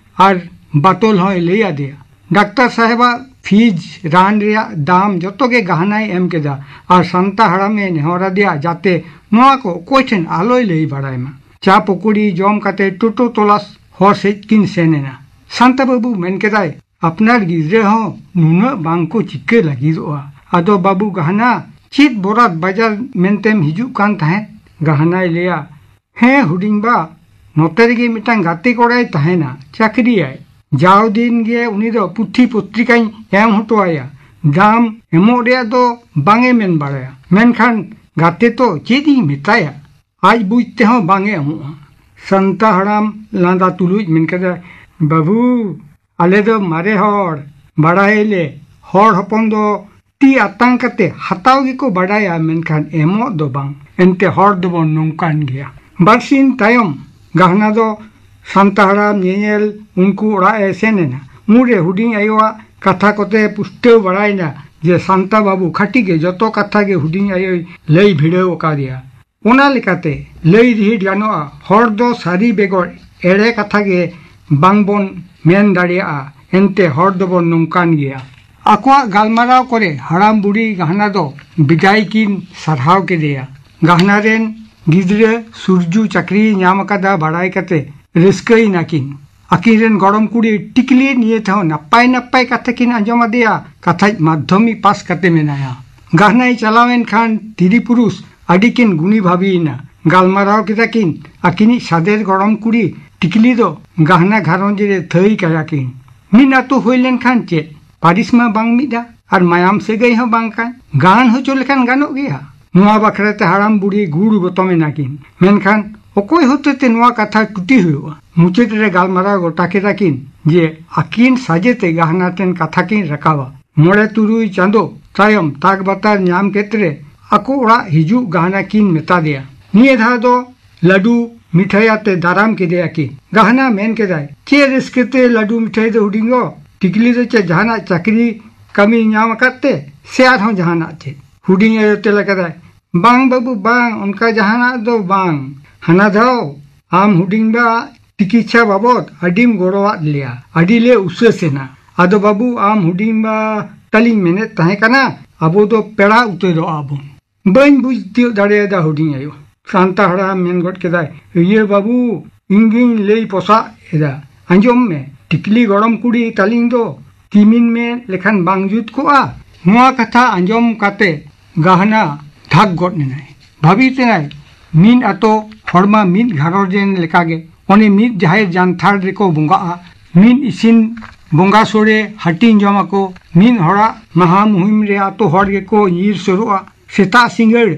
ᱟᱨ ᱵᱟᱛᱚᱞ ᱦᱚᱸᱭ ᱞᱟᱹᱭ ᱟᱫᱮᱭᱟ᱾ ᱰᱟᱠᱛᱟᱨ ᱥᱟᱦᱮᱵᱟᱜ ᱯᱷᱤᱡᱽ, ᱨᱟᱱ ᱨᱮᱭᱟᱜ ᱫᱟᱢ ᱡᱚᱛᱚ ᱜᱮ ᱜᱟᱦᱱᱟᱭ ᱮᱢ ᱠᱮᱫᱟ ᱟᱨ ᱥᱟᱱᱛᱟ ᱦᱟᱲᱟᱢᱮ ᱱᱮᱦᱚᱨ ᱟᱫᱮᱭᱟ ᱡᱟᱛᱮ ᱱᱚᱣᱟ ᱠᱚ ᱚᱠᱚᱭ ᱴᱷᱮᱱ ᱟᱞᱚᱭ ᱞᱟᱹᱭ ᱵᱟᱲᱟᱭ ᱢᱟ᱾ ᱪᱟ ᱯᱚᱠᱚᱲᱤ ᱡᱚᱢ ᱠᱟᱛᱮ ᱴᱳᱴᱳ ᱛᱚᱞᱟᱥ ᱦᱚᱨ ᱥᱮᱫ ᱠᱤᱱ ᱥᱮᱱ ᱮᱱᱟ᱾ ᱥᱟᱱᱛᱟ ᱵᱟᱹᱵᱩ ᱢᱮᱱ ᱠᱮᱫᱟᱭ, ᱟᱯᱱᱟᱨ ᱜᱤᱫᱽᱨᱟᱹ ᱦᱚᱸ ᱱᱩᱱᱟᱹᱜ ᱵᱟᱝ ᱠᱚ ᱪᱤᱠᱟᱹ ᱞᱟᱹᱜᱤᱫᱚᱜᱼᱟ᱾ ᱟᱫᱚ ᱵᱟᱹᱵᱩ ᱜᱟᱦᱱᱟ, ᱪᱮᱫ ᱵᱚᱨᱟᱛ ᱵᱟᱡᱟᱨ ᱢᱮᱱᱛᱮᱢ ᱦᱤᱡᱩᱜ ᱠᱟᱱ ᱛᱟᱦᱮᱸᱫ? ᱜᱟᱦᱱᱟᱭ ᱞᱟᱹᱭᱟ, ᱦᱮᱸ ᱦᱩᱰᱤᱧ ᱵᱟ, ᱱᱚᱛᱮ ᱨᱮᱜᱮ ᱢᱤᱫᱴᱟᱝ ᱜᱟᱛᱮ ᱠᱚᱲᱟᱭ ᱛᱟᱦᱮᱱᱟ, ᱪᱟᱹᱠᱨᱤᱭᱟᱭ᱾ ᱡᱟᱣ ᱫᱤᱱ ᱜᱮ ᱩᱱᱤ ᱫᱚ ᱯᱩᱛᱷᱤ ᱯᱚᱛᱨᱤᱠᱟᱧ ᱮᱢ ᱦᱚᱴᱚ ᱟᱭᱟ᱾ ᱫᱟᱢ ᱮᱢᱚᱜ ᱨᱮᱭᱟᱜ ᱫᱚ ᱵᱟᱝ ᱮ ᱢᱮᱱ ᱵᱟᱲᱟᱭᱟ, ᱢᱮᱱᱠᱷᱟᱱ ᱜᱟᱛᱮ ᱛᱚ ᱪᱮᱫ ᱤᱧ ᱢᱮᱛᱟᱭᱟ, ᱟᱡ ᱵᱩᱡᱽ ᱛᱮᱦᱚᱸ ᱵᱟᱝ ᱮ ᱮᱢᱚᱜᱼᱟ᱾ ᱥᱟᱱᱛᱟ ᱦᱟᱲᱟᱢ ᱞᱟᱸᱫᱟ ᱛᱩᱞᱩᱡ ᱢᱮᱱ ᱠᱮᱫᱟ, ᱵᱟᱹᱵᱩ, ᱟᱞᱮ ᱫᱚ ᱢᱟᱨᱮ ᱦᱚᱲ, ᱵᱟᱲᱟᱭᱟᱞᱮ, ᱦᱚᱲ ᱦᱚᱯᱚᱱ ᱫᱚ ᱛᱤ ᱟᱛᱟᱝ ᱠᱟᱛᱮ ᱦᱟᱛᱟᱣ ᱜᱮᱠᱚ ᱵᱟᱰᱟᱭᱟ, ᱢᱮᱱᱠᱷᱟᱱ ᱮᱢᱚᱜ ᱫᱚ ᱵᱟᱝ᱾ ᱮᱱᱛᱮ ᱦᱚᱲ ᱫᱚᱵᱚᱱ ᱱᱚᱝᱠᱟᱱ ᱜᱮᱭᱟ᱾ ᱵᱟᱨᱥᱤᱧ ᱛᱟᱭᱚᱢ ᱜᱟᱦᱱᱟ ᱫᱚ ᱥᱟᱱᱛᱟ ᱦᱟᱲᱟᱢ ᱧᱮᱧᱮᱞ ᱩᱱᱠᱩ ᱚᱲᱟᱜ ᱮ ᱥᱮᱱ ᱮᱱᱟ᱾ ᱩᱱᱨᱮ ᱦᱩᱰᱤᱧ ᱟᱭᱳᱣᱟᱜ ᱠᱟᱛᱷᱟ ᱠᱚᱛᱮ ᱯᱩᱥᱴᱟᱹᱣ ᱵᱟᱲᱟᱭᱮᱱᱟ ᱡᱮ ᱥᱟᱱᱛᱟ ᱵᱟᱹᱵᱩ ᱠᱷᱟᱹᱴᱤ ᱜᱮ ᱡᱚᱛᱚ ᱠᱟᱛᱷᱟ ᱜᱮ ᱦᱩᱰᱤᱧ ᱟᱭᱳᱭ ᱞᱟᱹᱭ ᱵᱷᱤᱲᱟᱹᱣ ᱟᱠᱟᱫᱮᱭᱟ᱾ ᱚᱱᱟ ᱞᱮᱠᱟᱛᱮ ᱞᱟᱹᱭ ᱨᱤᱦᱤᱴ ᱜᱟᱱᱚᱜᱼᱟ, ᱦᱚᱲ ᱫᱚ ᱥᱟᱹᱨᱤ ᱵᱮᱜᱚᱨ ᱮᱲᱮ ᱠᱟᱛᱷᱟ ᱜᱮ ᱵᱟᱝᱵᱚᱱ ᱢᱮᱱ ᱫᱟᱲᱮᱭᱟᱜᱼᱟ, ᱮᱱᱛᱮ ᱦᱚᱲ ᱫᱚᱵᱚᱱ ᱱᱚᱝᱠᱟᱱ ᱜᱮᱭᱟ᱾ ᱟᱠᱚᱣᱟᱜ ᱜᱟᱞᱢᱟᱨᱟᱣ ᱠᱚᱨᱮ ᱦᱟᱲᱟᱢ ᱵᱩᱲᱦᱤ ᱜᱟᱦᱱᱟ ᱫᱚ ᱵᱮᱡᱟᱭ ᱠᱤᱱ ᱥᱟᱨᱦᱟᱣ ᱠᱮᱫᱮᱭᱟ᱾ ᱜᱟᱦᱱᱟ ᱨᱮᱱ ᱜᱤᱫᱽᱨᱟᱹ ᱥᱩᱨᱡᱩ ᱪᱟᱹᱠᱨᱤᱭ ᱧᱟᱢ ᱟᱠᱟᱫᱟ ᱵᱟᱲᱟᱭ ᱠᱟᱛᱮ ᱨᱟᱹᱥᱠᱟᱹᱭᱮᱱᱟ ᱠᱤᱱ᱾ ᱟᱹᱠᱤᱱ ᱨᱮᱱ ᱜᱚᱲᱚᱢ ᱠᱩᱲᱤ ᱴᱤᱠᱞᱤ ᱱᱤᱭᱮ ᱛᱮᱦᱚᱸ ᱱᱟᱯᱟᱭ ᱱᱟᱯᱟᱭ ᱠᱟᱛᱷᱟ ᱠᱤᱱ ᱟᱸᱡᱚᱢ ᱟᱫᱮᱭᱟ᱾ ᱠᱟᱛᱷᱟᱡ ᱢᱟᱫᱽᱫᱷᱚᱢᱤᱠ ᱯᱟᱥ ᱠᱟᱛᱮ ᱢᱮᱱᱟᱭᱟ᱾ ᱜᱟᱦᱱᱟᱭ ᱪᱟᱞᱟᱣᱮᱱ ᱠᱷᱟᱱ ᱛᱤᱨᱤ ᱯᱩᱨᱩᱥ ᱟᱹᱰᱤ ᱠᱤᱱ ᱜᱩᱱᱤ ᱵᱷᱟᱵᱤᱭᱮᱱᱟ᱾ ᱜᱟᱞᱢᱟᱨᱟᱣ ᱠᱮᱫᱟ ᱠᱤᱱ ᱟᱹᱠᱤᱱᱤᱡ ᱥᱟᱫᱮᱨ ᱜᱚᱲᱚᱢ ᱠᱩᱲᱤ ᱴᱤᱠᱞᱤ ᱫᱚ ᱜᱟᱦᱱᱟ ᱜᱷᱟᱨᱚᱸᱡᱽ ᱨᱮ ᱛᱷᱟᱹᱭ ᱠᱟᱭᱟ ᱠᱤᱱ᱾ ᱢᱤᱫ ᱟᱹᱛᱩ ᱦᱩᱭ ᱞᱮᱱᱠᱷᱟᱱ ᱪᱮᱫ, ᱯᱟᱹᱨᱤᱥ ᱢᱟ ᱵᱟᱝ ᱢᱤᱫᱟ ᱟᱨ ᱢᱟᱭᱟᱢ ᱥᱟᱹᱜᱟᱹᱭ ᱦᱚᱸ ᱵᱟᱝ ᱠᱟᱱ, ᱜᱟᱱ ᱦᱚᱪᱚ ᱞᱮᱠᱷᱟᱱ ᱜᱟᱱᱚᱜ ᱜᱮᱭᱟ᱾ ᱱᱚᱣᱟ ᱵᱟᱠᱷᱨᱟ ᱛᱮ ᱦᱟᱲᱟᱢ ᱵᱩᱲᱦᱤ ᱜᱩᱲ ᱜᱚᱛᱚᱢ ᱮᱱᱟ ᱠᱤᱱ᱾ ᱢᱮᱱᱠᱷᱟᱱ ᱚᱠᱚᱭ ᱦᱚᱛᱮ ᱛᱮ ᱱᱚᱣᱟ ᱠᱟᱛᱷᱟ ᱴᱩᱴᱤ ᱦᱩᱭᱩᱜᱼᱟ? ᱢᱩᱪᱟᱹᱫ ᱨᱮ ᱜᱟᱞᱢᱟᱨᱟᱣ ᱜᱚᱴᱟ ᱠᱮᱫᱟ ᱠᱤᱱ ᱡᱮ ᱟᱹᱠᱤᱱ ᱥᱟᱡᱮ ᱛᱮ ᱜᱟᱦᱱᱟ ᱴᱷᱮᱱ ᱠᱟᱛᱷᱟ ᱠᱤᱱ ᱨᱟᱠᱟᱵᱟ᱾ ᱢᱚᱬᱮ ᱛᱩᱨᱩᱭ ᱪᱟᱸᱫᱚ ᱛᱟᱭᱚᱢ ᱛᱟᱠ ᱵᱟᱛᱟᱨ ᱧᱟᱢ ᱠᱮᱫ ᱨᱮ ᱟᱠᱚ ᱚᱲᱟᱜ ᱦᱤᱡᱩᱜ ᱜᱟᱦᱱᱟ ᱠᱤᱱ ᱢᱮᱛᱟ ᱫᱮᱭᱟ᱾ ᱱᱤᱭᱟᱹ ᱫᱷᱟᱣ ᱫᱚ ᱞᱟᱹᱰᱩ ᱢᱤᱴᱷᱟᱹᱭ ᱟᱛᱮ ᱫᱟᱨᱟᱢ ᱠᱮᱫᱮᱭᱟ ᱠᱤᱱ᱾ ᱜᱟᱦᱱᱟ ᱢᱮᱱ ᱠᱮᱫᱟᱭ, "ᱪᱮᱫ ᱨᱟᱹᱥᱠᱟᱹ ᱛᱮ ᱞᱟᱹᱰᱩ ᱢᱤᱴᱷᱟᱹᱭ ᱫᱚ ᱦᱩᱰᱤᱧ ᱜᱚ? ᱴᱤᱠᱞᱤ ᱫᱚ ᱪᱮᱫ ᱡᱟᱦᱟᱱᱟᱜ ᱪᱟᱹᱠᱨᱤ ᱠᱟᱹᱢᱤ ᱧᱟᱢ ᱟᱠᱟᱫ ᱛᱮ ᱥᱮ ᱟᱨᱦᱚᱸ ᱡᱟᱦᱟᱱᱟᱜ ᱪᱮᱫ?" ᱦᱩᱰᱤᱧ ᱟᱭᱳ ᱛᱮᱞᱟ ᱠᱮᱫᱟᱭ, "ᱵᱟᱝ ᱵᱟᱹᱵᱩ ᱵᱟᱝ, ᱚᱱᱠᱟ ᱡᱟᱦᱟᱱᱟᱜ ᱫᱚ ᱵᱟᱝ᱾ ᱦᱟᱱᱟ ᱫᱷᱟᱣ ᱟᱢ ᱦᱩᱰᱤᱧ ᱵᱟ ᱛᱤᱠᱤᱪᱷᱟ ᱵᱟᱵᱚᱫ ᱟᱹᱰᱤᱢ ᱜᱚᱲᱚᱣᱟᱫ ᱞᱮᱭᱟ, ᱟᱹᱰᱤ ᱞᱮ ᱩᱥᱟᱹᱥ ᱮᱱᱟ᱾ ᱟᱫᱚ ᱵᱟᱹᱵᱩ ᱟᱢ ᱦᱩᱰᱤᱧ ᱵᱟ ᱛᱟᱹᱞᱤᱧ ᱢᱮᱱᱮᱫ ᱛᱟᱦᱮᱸ ᱠᱟᱱᱟ, ᱟᱵᱚ ᱫᱚ ᱯᱮᱲᱟ ᱩᱛᱟᱹᱨᱚᱜᱼᱟ ᱵᱚᱱ᱾" "ᱵᱟᱹᱧ ᱵᱩᱡᱽ ᱛᱤᱭᱳᱜ ᱫᱟᱲᱮᱭᱟᱫᱟ ᱦᱩᱰᱤᱧ ᱟᱭᱳ᱾" ᱥᱟᱱᱛᱟ ᱦᱟᱲᱟᱢ ᱢᱮᱱ ᱜᱚᱫ ᱠᱮᱫᱟᱭ, "ᱤᱭᱟᱹ ᱵᱟᱹᱵᱩ, ᱤᱧ ᱜᱤᱧ ᱞᱟᱹᱭ ᱯᱚᱥᱟᱜ ᱮᱫᱟ᱾ ᱟᱸᱡᱚᱢ ᱢᱮ, ᱴᱤᱠᱞᱤ ᱜᱚᱲᱚᱢ ᱠᱩᱲᱤ ᱛᱟᱹᱞᱤᱧ ᱫᱚ ᱠᱤᱢᱤᱱ ᱢᱮ ᱞᱮᱠᱷᱟᱱ ᱵᱟᱝ ᱡᱩᱛ ᱠᱚᱜᱼᱟ?" ᱱᱚᱣᱟ ᱠᱟᱛᱷᱟ ᱟᱸᱡᱚᱢ ᱠᱟᱛᱮ ᱜᱟᱦᱱᱟ ᱫᱷᱟᱠ ᱜᱚᱫ ᱮᱱᱟᱭ᱾ ᱵᱷᱟᱹᱵᱤᱛ ᱮᱱᱟᱭ, ᱢᱤᱫ ᱟᱛᱳ ᱦᱚᱲᱢᱟ ᱢᱤᱫ ᱜᱷᱟᱨᱚᱸᱡᱽ ᱨᱮᱱ ᱞᱮᱠᱟᱜᱮ᱾ ᱚᱱᱮ ᱢᱤᱫ ᱡᱟᱦᱮᱨ ᱡᱟᱱᱛᱷᱟᱲ ᱨᱮᱠᱚ ᱵᱚᱸᱜᱟᱜᱼᱟ, ᱢᱤᱫ ᱤᱥᱤᱱ ᱵᱚᱸᱜᱟ ᱥᱳᱲᱮ ᱦᱟᱹᱴᱤᱧ ᱡᱚᱢ ᱟᱠᱚ, ᱢᱤᱫ ᱦᱚᱲᱟᱜ ᱢᱟᱦᱟ ᱢᱩᱦᱤᱢ ᱨᱮ ᱟᱛᱳ ᱦᱚᱲ ᱜᱮᱠᱚ ᱧᱤᱨ ᱥᱩᱨᱩᱜᱼᱟ᱾ ᱥᱮᱛᱟᱜ ᱥᱤᱸᱜᱟᱹᱲ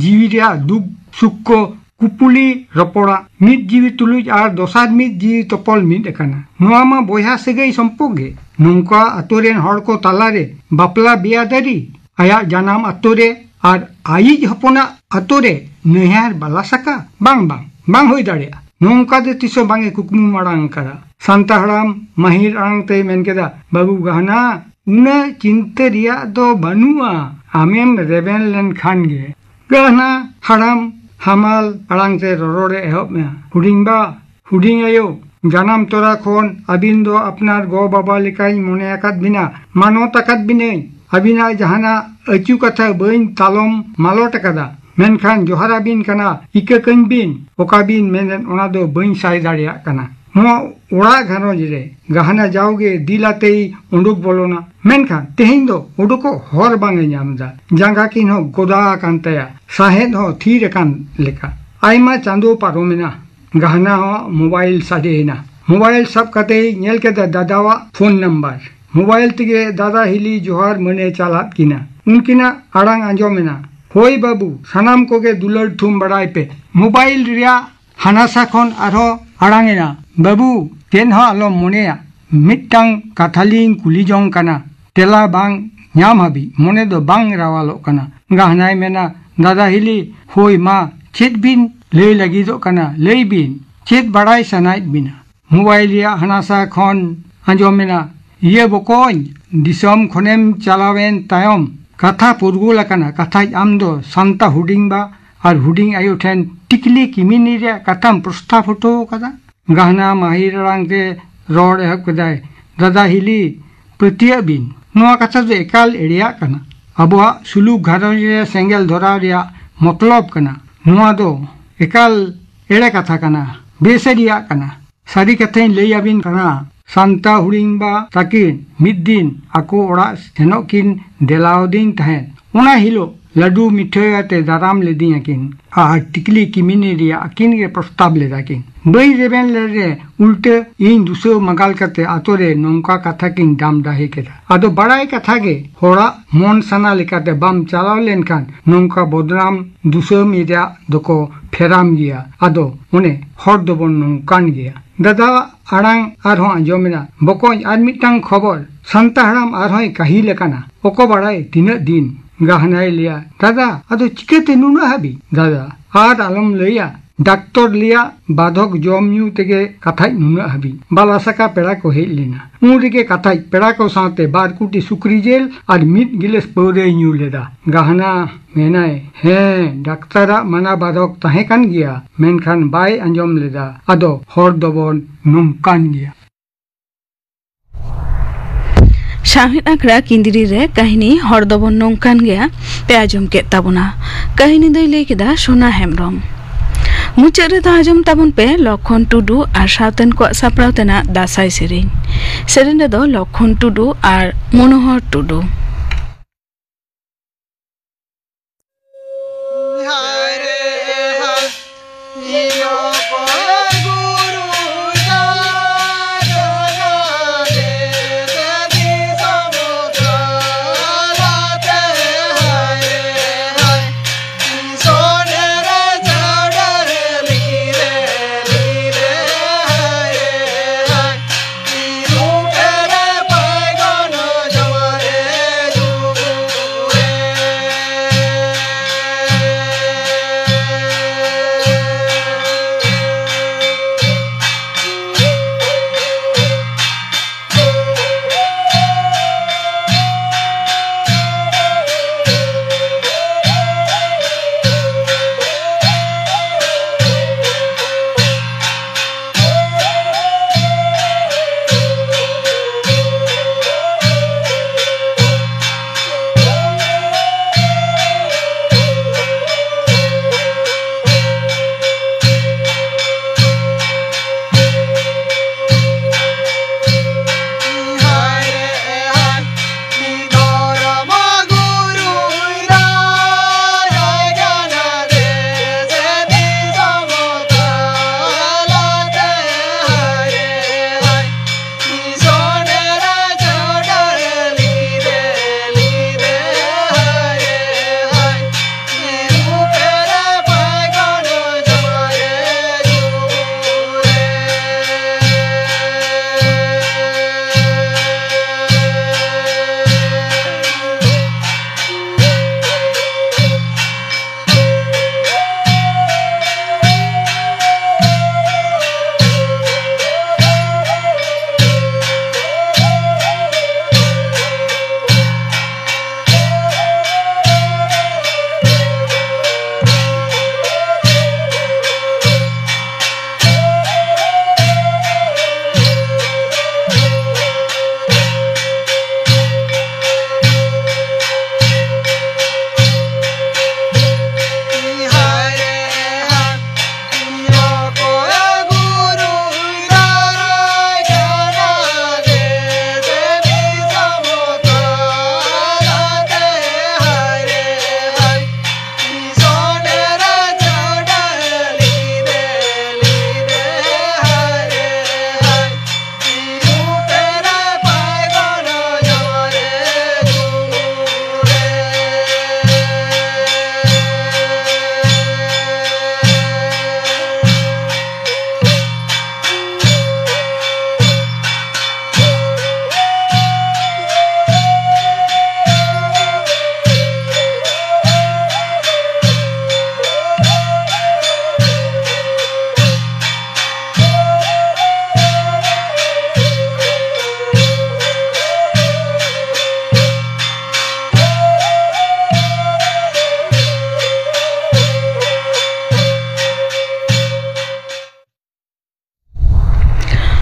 ᱡᱤᱣᱤ ᱨᱮᱭᱟᱜ ᱫᱩᱠ ᱥᱩᱠ ᱠᱚ ᱠᱩᱯᱩᱞᱤ ᱨᱚᱯᱚᱲᱟ᱾ ᱢᱤᱫ ᱡᱤᱣᱤ ᱛᱩᱞᱩᱡ ᱟᱨ ᱫᱚᱥᱟᱨ ᱢᱤᱫ ᱡᱤᱣᱤ ᱛᱚᱯᱚᱞ ᱢᱤᱫ ᱟᱠᱟᱱᱟ᱾ ᱱᱚᱣᱟ ᱢᱟ ᱵᱚᱭᱦᱟ ᱥᱟᱹᱜᱟᱹᱭ ᱥᱚᱢᱯᱚᱨᱠ ᱜᱮ᱾ ᱱᱚᱝᱠᱟ ᱟᱛᱳ ᱨᱮᱱ ᱦᱚᱲ ᱠᱚ ᱛᱟᱞᱟᱨᱮ ᱵᱟᱯᱞᱟ ᱵᱤᱭᱟᱫᱟᱨᱤ, ᱟᱭᱟᱜ ᱡᱟᱱᱟᱢ ᱟᱛᱳ ᱨᱮ ᱟᱨ ᱟᱭᱤᱡ ᱦᱚᱯᱚᱱᱟᱜ ᱟᱛᱳ ᱨᱮ ᱱᱟᱹᱭᱦᱟᱨ ᱵᱟᱞᱟ ᱥᱟᱠᱟ? ᱵᱟᱝ, ᱵᱟᱝ, ᱵᱟᱝ ᱦᱩᱭ ᱫᱟᱲᱮᱭᱟᱜᱼᱟ᱾ ᱱᱚᱝᱠᱟ ᱫᱚ ᱛᱤᱥ ᱦᱚᱸ ᱵᱟᱝ ᱮ ᱠᱩᱠᱢᱩ ᱢᱟᱲᱟᱝ ᱟᱠᱟᱫᱟ᱾ ᱥᱟᱱᱛᱟ ᱦᱟᱲᱟᱢ ᱢᱟᱹᱦᱤᱨ ᱟᱲᱟᱝ ᱛᱮᱭ ᱢᱮᱱ ᱠᱮᱫᱟ, "ᱵᱟᱹᱵᱩ ᱜᱟᱦᱱᱟ, ᱩᱱᱟᱹᱜ ᱪᱤᱱᱛᱟᱹ ᱨᱮᱭᱟᱜ ᱫᱚ ᱵᱟᱹᱱᱩᱜᱼᱟ, ᱟᱢᱮᱢ ᱨᱮᱵᱮᱱ ᱞᱮᱱᱠᱷᱟᱱ ᱜᱮ᱾" ᱜᱟᱦᱱᱟ ᱦᱟᱲᱟᱢ ᱦᱟᱢᱟᱞ ᱟᱲᱟᱝ ᱛᱮ ᱨᱚᱨᱚᱲ ᱮ ᱮᱦᱚᱵ ᱮᱱᱟ, "ᱦᱩᱰᱤᱧ ᱵᱟ, ᱦᱩᱰᱤᱧ ᱟᱭᱳ, ᱡᱟᱱᱟᱢ ᱛᱚᱨᱟ ᱠᱷᱚᱱ ᱟᱹᱵᱤᱱ ᱫᱚ ᱟᱯᱱᱟᱨ ᱜᱚ ᱵᱟᱵᱟ ᱞᱮᱠᱟᱧ ᱢᱚᱱᱮ ᱟᱠᱟᱫ ᱵᱤᱱᱟ, ᱢᱟᱱᱚᱛ ᱟᱠᱟᱫ ᱵᱤᱱᱟᱹᱧ᱾ ᱟᱹᱵᱤᱱᱟᱜ ᱡᱟᱦᱟᱱᱟᱜ ᱟᱹᱪᱩ ᱠᱟᱛᱷᱟ ᱵᱟᱹᱧ ᱛᱟᱞᱚᱢ ᱢᱟᱞᱚᱴ ᱟᱠᱟᱫᱟ, ᱢᱮᱱᱠᱷᱟᱱ ᱡᱚᱦᱟᱨ ᱟᱹᱵᱤᱱ ᱠᱟᱱᱟ, ᱤᱠᱟᱹ ᱠᱟᱹᱧ ᱵᱤᱱ, ᱚᱠᱟ ᱵᱤᱱ ᱢᱮᱱᱮᱫ ᱚᱱᱟ ᱫᱚ ᱵᱟᱹᱧ ᱥᱟᱭ ᱫᱟᱲᱮᱭᱟᱜ ᱠᱟᱱᱟ᱾" ᱱᱚᱣᱟ ᱚᱲᱟᱜ ᱜᱷᱟᱨᱚᱸᱡᱽ ᱨᱮ ᱜᱟᱦᱱᱟ ᱡᱟᱣᱜᱮ ᱫᱤᱞ ᱟᱛᱮᱭ ᱩᱰᱩᱠ ᱵᱚᱞᱚᱱᱟ, ᱢᱮᱱᱠᱷᱟᱱ ᱛᱮᱦᱮᱧ ᱫᱚ ᱩᱰᱩᱠᱚᱜ ᱦᱚᱨ ᱵᱟᱝ ᱮ ᱧᱟᱢ ᱮᱫᱟ᱾ ᱡᱟᱸᱜᱟ ᱠᱤᱱ ᱦᱚᱸ ᱜᱚᱫᱟ ᱟᱠᱟᱱ ᱛᱟᱭᱟ, ᱥᱟᱦᱮᱫ ᱦᱚᱸ ᱛᱷᱤᱨ ᱟᱠᱟᱱ ᱞᱮᱠᱟ᱾ ᱟᱭᱢᱟ ᱪᱟᱸᱫᱳ ᱯᱟᱨᱚᱢᱮᱱᱟ᱾ ᱜᱟᱦᱱᱟ ᱦᱚᱸ ᱢᱳᱵᱟᱭᱤᱞ ᱥᱟᱰᱮᱭᱮᱱᱟ᱾ ᱢᱳᱵᱟᱭᱤᱞ ᱥᱟᱵ ᱠᱟᱛᱮᱭ ᱧᱮᱞ ᱠᱮᱫᱟ ᱫᱟᱫᱟᱣᱟᱜ ᱯᱷᱳᱱ ᱱᱟᱢᱵᱟᱨ᱾ ᱢᱳᱵᱟᱭᱤᱞ ᱛᱮᱜᱮ ᱫᱟᱫᱟ ᱦᱤᱞᱤ ᱡᱚᱦᱟᱨ ᱢᱟᱹᱱᱮ ᱪᱟᱞᱟᱫ ᱠᱤᱱᱟ᱾ ᱩᱱᱠᱤᱱᱟᱜ ᱟᱲᱟᱝ ᱟᱸᱡᱚᱢ ᱮᱱᱟ, "ᱦᱳᱭ ᱵᱟᱹᱵᱩ, ᱥᱟᱱᱟᱢ ᱠᱚᱜᱮ ᱫᱩᱞᱟᱹᱲ ᱛᱷᱩᱢ ᱵᱟᱲᱟᱭ ᱯᱮ᱾" ᱢᱳᱵᱟᱭᱤᱞ ᱨᱮᱭᱟᱜ ᱦᱟᱱᱟᱥᱟ ᱠᱷᱚᱱ ᱟᱨᱦᱚᱸ ᱟᱲᱟᱝ ᱮᱱᱟ, "ᱵᱟᱹᱵᱩ, ᱪᱮᱫ ᱦᱚᱸ ᱟᱞᱚᱢ ᱢᱚᱱᱮᱭᱟ, ᱢᱤᱫᱴᱟᱝ ᱠᱟᱛᱷᱟ ᱞᱤᱧ ᱠᱩᱞᱤ ᱡᱚᱝ ᱠᱟᱱᱟ, ᱛᱮᱞᱟ ᱵᱟᱝ ᱧᱟᱢ ᱦᱟᱹᱵᱤᱡ ᱢᱚᱱᱮ ᱫᱚ ᱵᱟᱝ ᱨᱟᱣᱟᱞᱚᱜ ᱠᱟᱱᱟ᱾ ᱜᱟᱦᱱᱟᱭ ᱢᱮᱱᱟ, ᱫᱟᱫᱟ ᱦᱤᱞᱤ, ᱦᱳᱭ ᱢᱟ, ᱪᱮᱫ ᱵᱤᱱ ᱞᱟᱹᱭ ᱞᱟᱹᱜᱤᱫᱚᱜ ᱠᱟᱱᱟ? ᱞᱟᱹᱭ ᱵᱤᱱ, ᱪᱮᱫ ᱵᱟᱲᱟᱭ ᱥᱟᱱᱟᱭᱮᱫ ᱵᱤᱱᱟ? ᱢᱳᱵᱟᱭᱤᱞ ᱨᱮᱭᱟᱜ ᱦᱟᱱᱟᱥᱟ ᱠᱷᱚᱱ ᱟᱸᱡᱚᱢ ᱮᱱᱟ, ᱤᱭᱟᱹ ᱵᱚᱠᱚᱧ, ᱫᱤᱥᱚᱢ ᱠᱷᱚᱱᱮᱢ ᱪᱟᱞᱟᱣᱮᱱ ᱛᱟᱭᱚᱢ ᱠᱟᱛᱷᱟ ᱯᱩᱨᱜᱩᱞ ᱟᱠᱟᱱᱟ᱾ ᱠᱟᱛᱷᱟᱡ ᱟᱢ ᱫᱚ ᱥᱟᱱᱛᱟ ᱦᱩᱰᱤᱧ ᱵᱟ ᱟᱨ ᱦᱩᱰᱤᱧ ᱟᱭᱳ ᱴᱷᱮᱱ ᱴᱤᱠᱞᱤ ᱠᱤᱢᱤᱱᱤ ᱨᱮᱭᱟᱜ ᱠᱟᱛᱷᱟᱢ ᱯᱨᱚᱥᱛᱟᱵ ᱦᱚᱴᱚ ᱟᱠᱟᱫᱟ᱾ ᱜᱟᱦᱱᱟ ᱢᱟᱹᱦᱤᱨ ᱟᱲᱟᱝ ᱛᱮ ᱨᱚᱲ ᱮᱦᱚᱵ ᱠᱮᱫᱟᱭ, ᱫᱟᱫᱟ ᱦᱤᱞᱤ, ᱯᱟᱹᱛᱭᱟᱹᱜ ᱵᱤᱱ, ᱱᱚᱣᱟ ᱠᱟᱛᱷᱟ ᱫᱚ ᱮᱠᱟᱞ ᱮᱲᱮᱭᱟᱜ ᱠᱟᱱᱟ᱾ ᱟᱵᱚᱣᱟᱜ ᱥᱩᱞᱩᱠ ᱜᱷᱟᱨᱚᱸᱡᱽ ᱨᱮ ᱥᱮᱸᱜᱮᱞ ᱫᱷᱚᱨᱟᱣ ᱨᱮᱭᱟᱜ ᱢᱚᱛᱞᱚᱵ ᱠᱟᱱᱟ᱾ ᱱᱚᱣᱟ ᱫᱚ ᱮᱠᱟᱞ ᱮᱲᱮ ᱠᱟᱛᱷᱟ ᱠᱟᱱᱟ, ᱵᱮᱥᱟᱹᱨᱤᱭᱟᱜ ᱠᱟᱱᱟ᱾ ᱥᱟᱹᱨᱤ ᱠᱟᱛᱷᱟᱧ ᱞᱟᱹᱭ ᱟᱹᱵᱤᱱ ᱠᱟᱱᱟ, ᱥᱟᱱᱛᱟ ᱦᱩᱰᱤᱧ ᱵᱟ ᱛᱟᱹᱠᱤᱱ ᱢᱤᱫ ᱫᱤᱱ ᱟᱠᱚ ᱚᱲᱟᱜ ᱥᱮᱱᱚᱜ ᱠᱤᱱ ᱫᱮᱞᱟᱣᱫᱤᱧ ᱛᱟᱦᱮᱸᱫ᱾ ᱚᱱᱟ ᱦᱤᱞᱳᱜ ᱞᱟᱹᱰᱩ ᱢᱤᱴᱷᱟᱹᱭ ᱟᱛᱮ ᱫᱟᱨᱟᱢ ᱞᱮᱫᱤᱧᱟᱹ ᱠᱤᱱ ᱟᱨ ᱴᱤᱠᱞᱤ ᱠᱤᱢᱤᱱᱤ ᱨᱮᱭᱟᱜ ᱟᱹᱠᱤᱱ ᱜᱮ ᱯᱨᱚᱥᱛᱟᱵ ᱞᱮᱫᱟ ᱠᱤᱱ᱾ ᱵᱟᱹᱧ ᱨᱮᱵᱮᱱ ᱞᱮᱫ ᱨᱮ ᱩᱞᱴᱟᱹ ᱤᱧ ᱫᱩᱥᱟᱹᱣ ᱢᱟᱜᱟᱞ ᱠᱟᱛᱮ ᱟᱛᱳ ᱨᱮ ᱱᱚᱝᱠᱟ ᱠᱟᱛᱷᱟ ᱠᱤᱱ ᱰᱟᱢᱰᱟᱦᱮ ᱠᱮᱫᱟ᱾ ᱟᱫᱚ ᱵᱟᱲᱟᱭ ᱠᱟᱛᱷᱟ ᱜᱮ, ᱦᱚᱲᱟᱜ ᱢᱚᱱ ᱥᱟᱱᱟ ᱞᱮᱠᱟᱛᱮ ᱵᱟᱢ ᱪᱟᱞᱟᱣ ᱞᱮᱱᱠᱷᱟᱱ ᱱᱚᱝᱠᱟ ᱵᱚᱫᱱᱟᱢ ᱫᱩᱥᱟᱹᱣ ᱢᱮ ᱨᱮᱭᱟᱜ ᱫᱚᱠᱚ ᱯᱷᱮᱨᱟᱢ ᱜᱮᱭᱟ᱾ ᱟᱫᱚ ᱚᱱᱮ ᱦᱚᱲ ᱫᱚᱵᱚᱱ ᱱᱚᱝᱠᱟᱱ ᱜᱮᱭᱟ᱾ ᱫᱟᱫᱟᱣᱟᱜ ᱟᱲᱟᱝ ᱟᱨᱦᱚᱸ ᱟᱸᱡᱚᱢᱮᱱᱟ, ᱵᱚᱠᱚᱧ, ᱟᱨ ᱢᱤᱫᱴᱟᱝ ᱠᱷᱚᱵᱚᱨ, ᱥᱟᱱᱛᱟ ᱦᱟᱲᱟᱢ ᱟᱨᱦᱚᱸᱭ ᱠᱟᱹᱦᱤᱞ ᱟᱠᱟᱱᱟ᱾ ᱚᱠᱚ ᱵᱟᱲᱟᱭ ᱛᱤᱱᱟᱹᱜ ᱫᱤᱱ? ᱜᱟᱦᱱᱟᱭ ᱞᱟᱹᱭᱟ, ᱫᱟᱫᱟ, ᱟᱫᱚ ᱪᱤᱠᱟᱹᱛᱮ ᱱᱩᱱᱟᱹᱜ ᱦᱟᱹᱵᱤᱡ? ᱫᱟᱫᱟ, ᱟᱨ ᱟᱞᱚᱢ ᱞᱟᱹᱭᱟ, ᱰᱟᱠᱛᱚᱨ ᱞᱟᱹᱭᱟ ᱵᱟᱫᱷᱚᱠ ᱡᱚᱢ ᱧᱩ ᱛᱮᱜᱮ ᱠᱟᱛᱷᱟᱡ ᱱᱩᱱᱟᱹᱜ ᱦᱟᱹᱵᱤᱡ᱾ ᱵᱟᱞᱟᱥᱟᱠᱟ ᱯᱮᱲᱟ ᱠᱚ ᱦᱮᱡ ᱞᱮᱱᱟ᱾ ᱩᱱ ᱨᱮᱜᱮ ᱠᱟᱛᱷᱟᱡ ᱯᱮᱲᱟ ᱠᱚ ᱥᱟᱶᱛᱮ ᱵᱟᱨ ᱠᱩᱴᱤ ᱥᱩᱠᱨᱤ ᱡᱤᱞ ᱟᱨ ᱢᱤᱫ ᱜᱤᱞᱟᱹᱥ ᱯᱟᱹᱣᱨᱟᱹᱭ ᱧᱩ ᱞᱮᱫᱟ᱾ ᱜᱟᱦᱱᱟ ᱢᱮᱱᱟᱭ, ᱦᱮᱸ, ᱰᱟᱠᱛᱟᱨᱟᱜ ᱢᱟᱱᱟ ᱵᱟᱫᱷᱚᱠ ᱛᱟᱦᱮᱸ ᱠᱟᱱ ᱜᱮᱭᱟ, ᱢᱮᱱᱠᱷᱟᱱ ᱵᱟᱭ ᱟᱸᱡᱚᱢ ᱞᱮᱫᱟ᱾ ᱟᱫᱚ ᱦᱚᱲ ᱫᱚᱵᱚᱱ ᱱᱚᱝᱠᱟᱱ ᱜᱮᱭᱟ᱾ ᱥᱟᱶᱦᱮᱫ ᱟᱠᱷᱲᱟ ᱠᱤᱸᱫᱽᱨᱤ ᱨᱮ ᱠᱟᱹᱦᱱᱤ ᱦᱚᱲ ᱫᱚᱵᱚᱱ ᱱᱚᱝᱠᱟᱱ ᱜᱮᱭᱟ ᱯᱮ ᱟᱸᱡᱚᱢ ᱠᱮᱫ ᱛᱟᱵᱚᱱᱟ᱾ ᱠᱟᱹᱦᱱᱤ ᱫᱚᱭ ᱞᱟᱹᱭ ᱠᱮᱫᱟ ᱥᱳᱱᱟ ᱦᱮᱢᱵᱽᱨᱚᱢ᱾ ᱢᱩᱪᱟᱹᱫ ᱨᱮᱫᱚ ᱟᱸᱡᱚᱢ ᱛᱟᱵᱚᱱ ᱯᱮ ᱞᱚᱠᱷᱚᱱ ᱴᱩᱰᱩ ᱟᱨ ᱥᱟᱶᱛᱮᱱ ᱠᱚᱣᱟᱜ ᱥᱟᱯᱲᱟᱣ ᱛᱮᱱᱟᱜ ᱫᱟᱸᱥᱟᱭ ᱥᱮᱨᱮᱧ᱾ ᱥᱮᱨᱮᱧ ᱨᱮᱫᱚ ᱞᱚᱠᱷᱚᱱ ᱴᱩᱰᱩ ᱟᱨ ᱢᱚᱱᱳᱦᱚᱨ ᱴᱩᱰᱩ᱾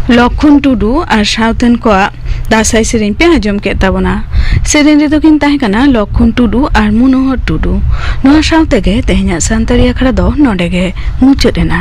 ᱞᱚᱠᱷᱚᱱ ᱴᱩᱰᱩ ᱟᱨ ᱥᱟᱶᱛᱮᱱ ᱠᱚᱣᱟᱜ ᱫᱟᱸᱥᱟᱭ ᱥᱮᱨᱮᱧ ᱯᱮ ᱟᱸᱡᱚᱢ ᱠᱮᱫ ᱛᱟᱵᱚᱱᱟ᱾ ᱥᱮᱨᱮᱧ ᱨᱮᱫᱚ ᱠᱤᱱ ᱛᱟᱦᱮᱸ ᱠᱟᱱᱟ ᱞᱚᱠᱷᱚᱱ ᱴᱩᱰᱩ ᱟᱨ ᱢᱚᱱᱳᱦᱚᱨ ᱴᱩᱰᱩ᱾ ᱱᱚᱣᱟ ᱥᱟᱶ ᱛᱮᱜᱮ ᱛᱮᱦᱮᱧᱟᱜ ᱥᱟᱱᱛᱟᱲᱤ ᱟᱠᱷᱲᱟ ᱫᱚ ᱱᱚᱰᱮ ᱜᱮ ᱢᱩᱪᱟᱹᱫ ᱮᱱᱟ᱾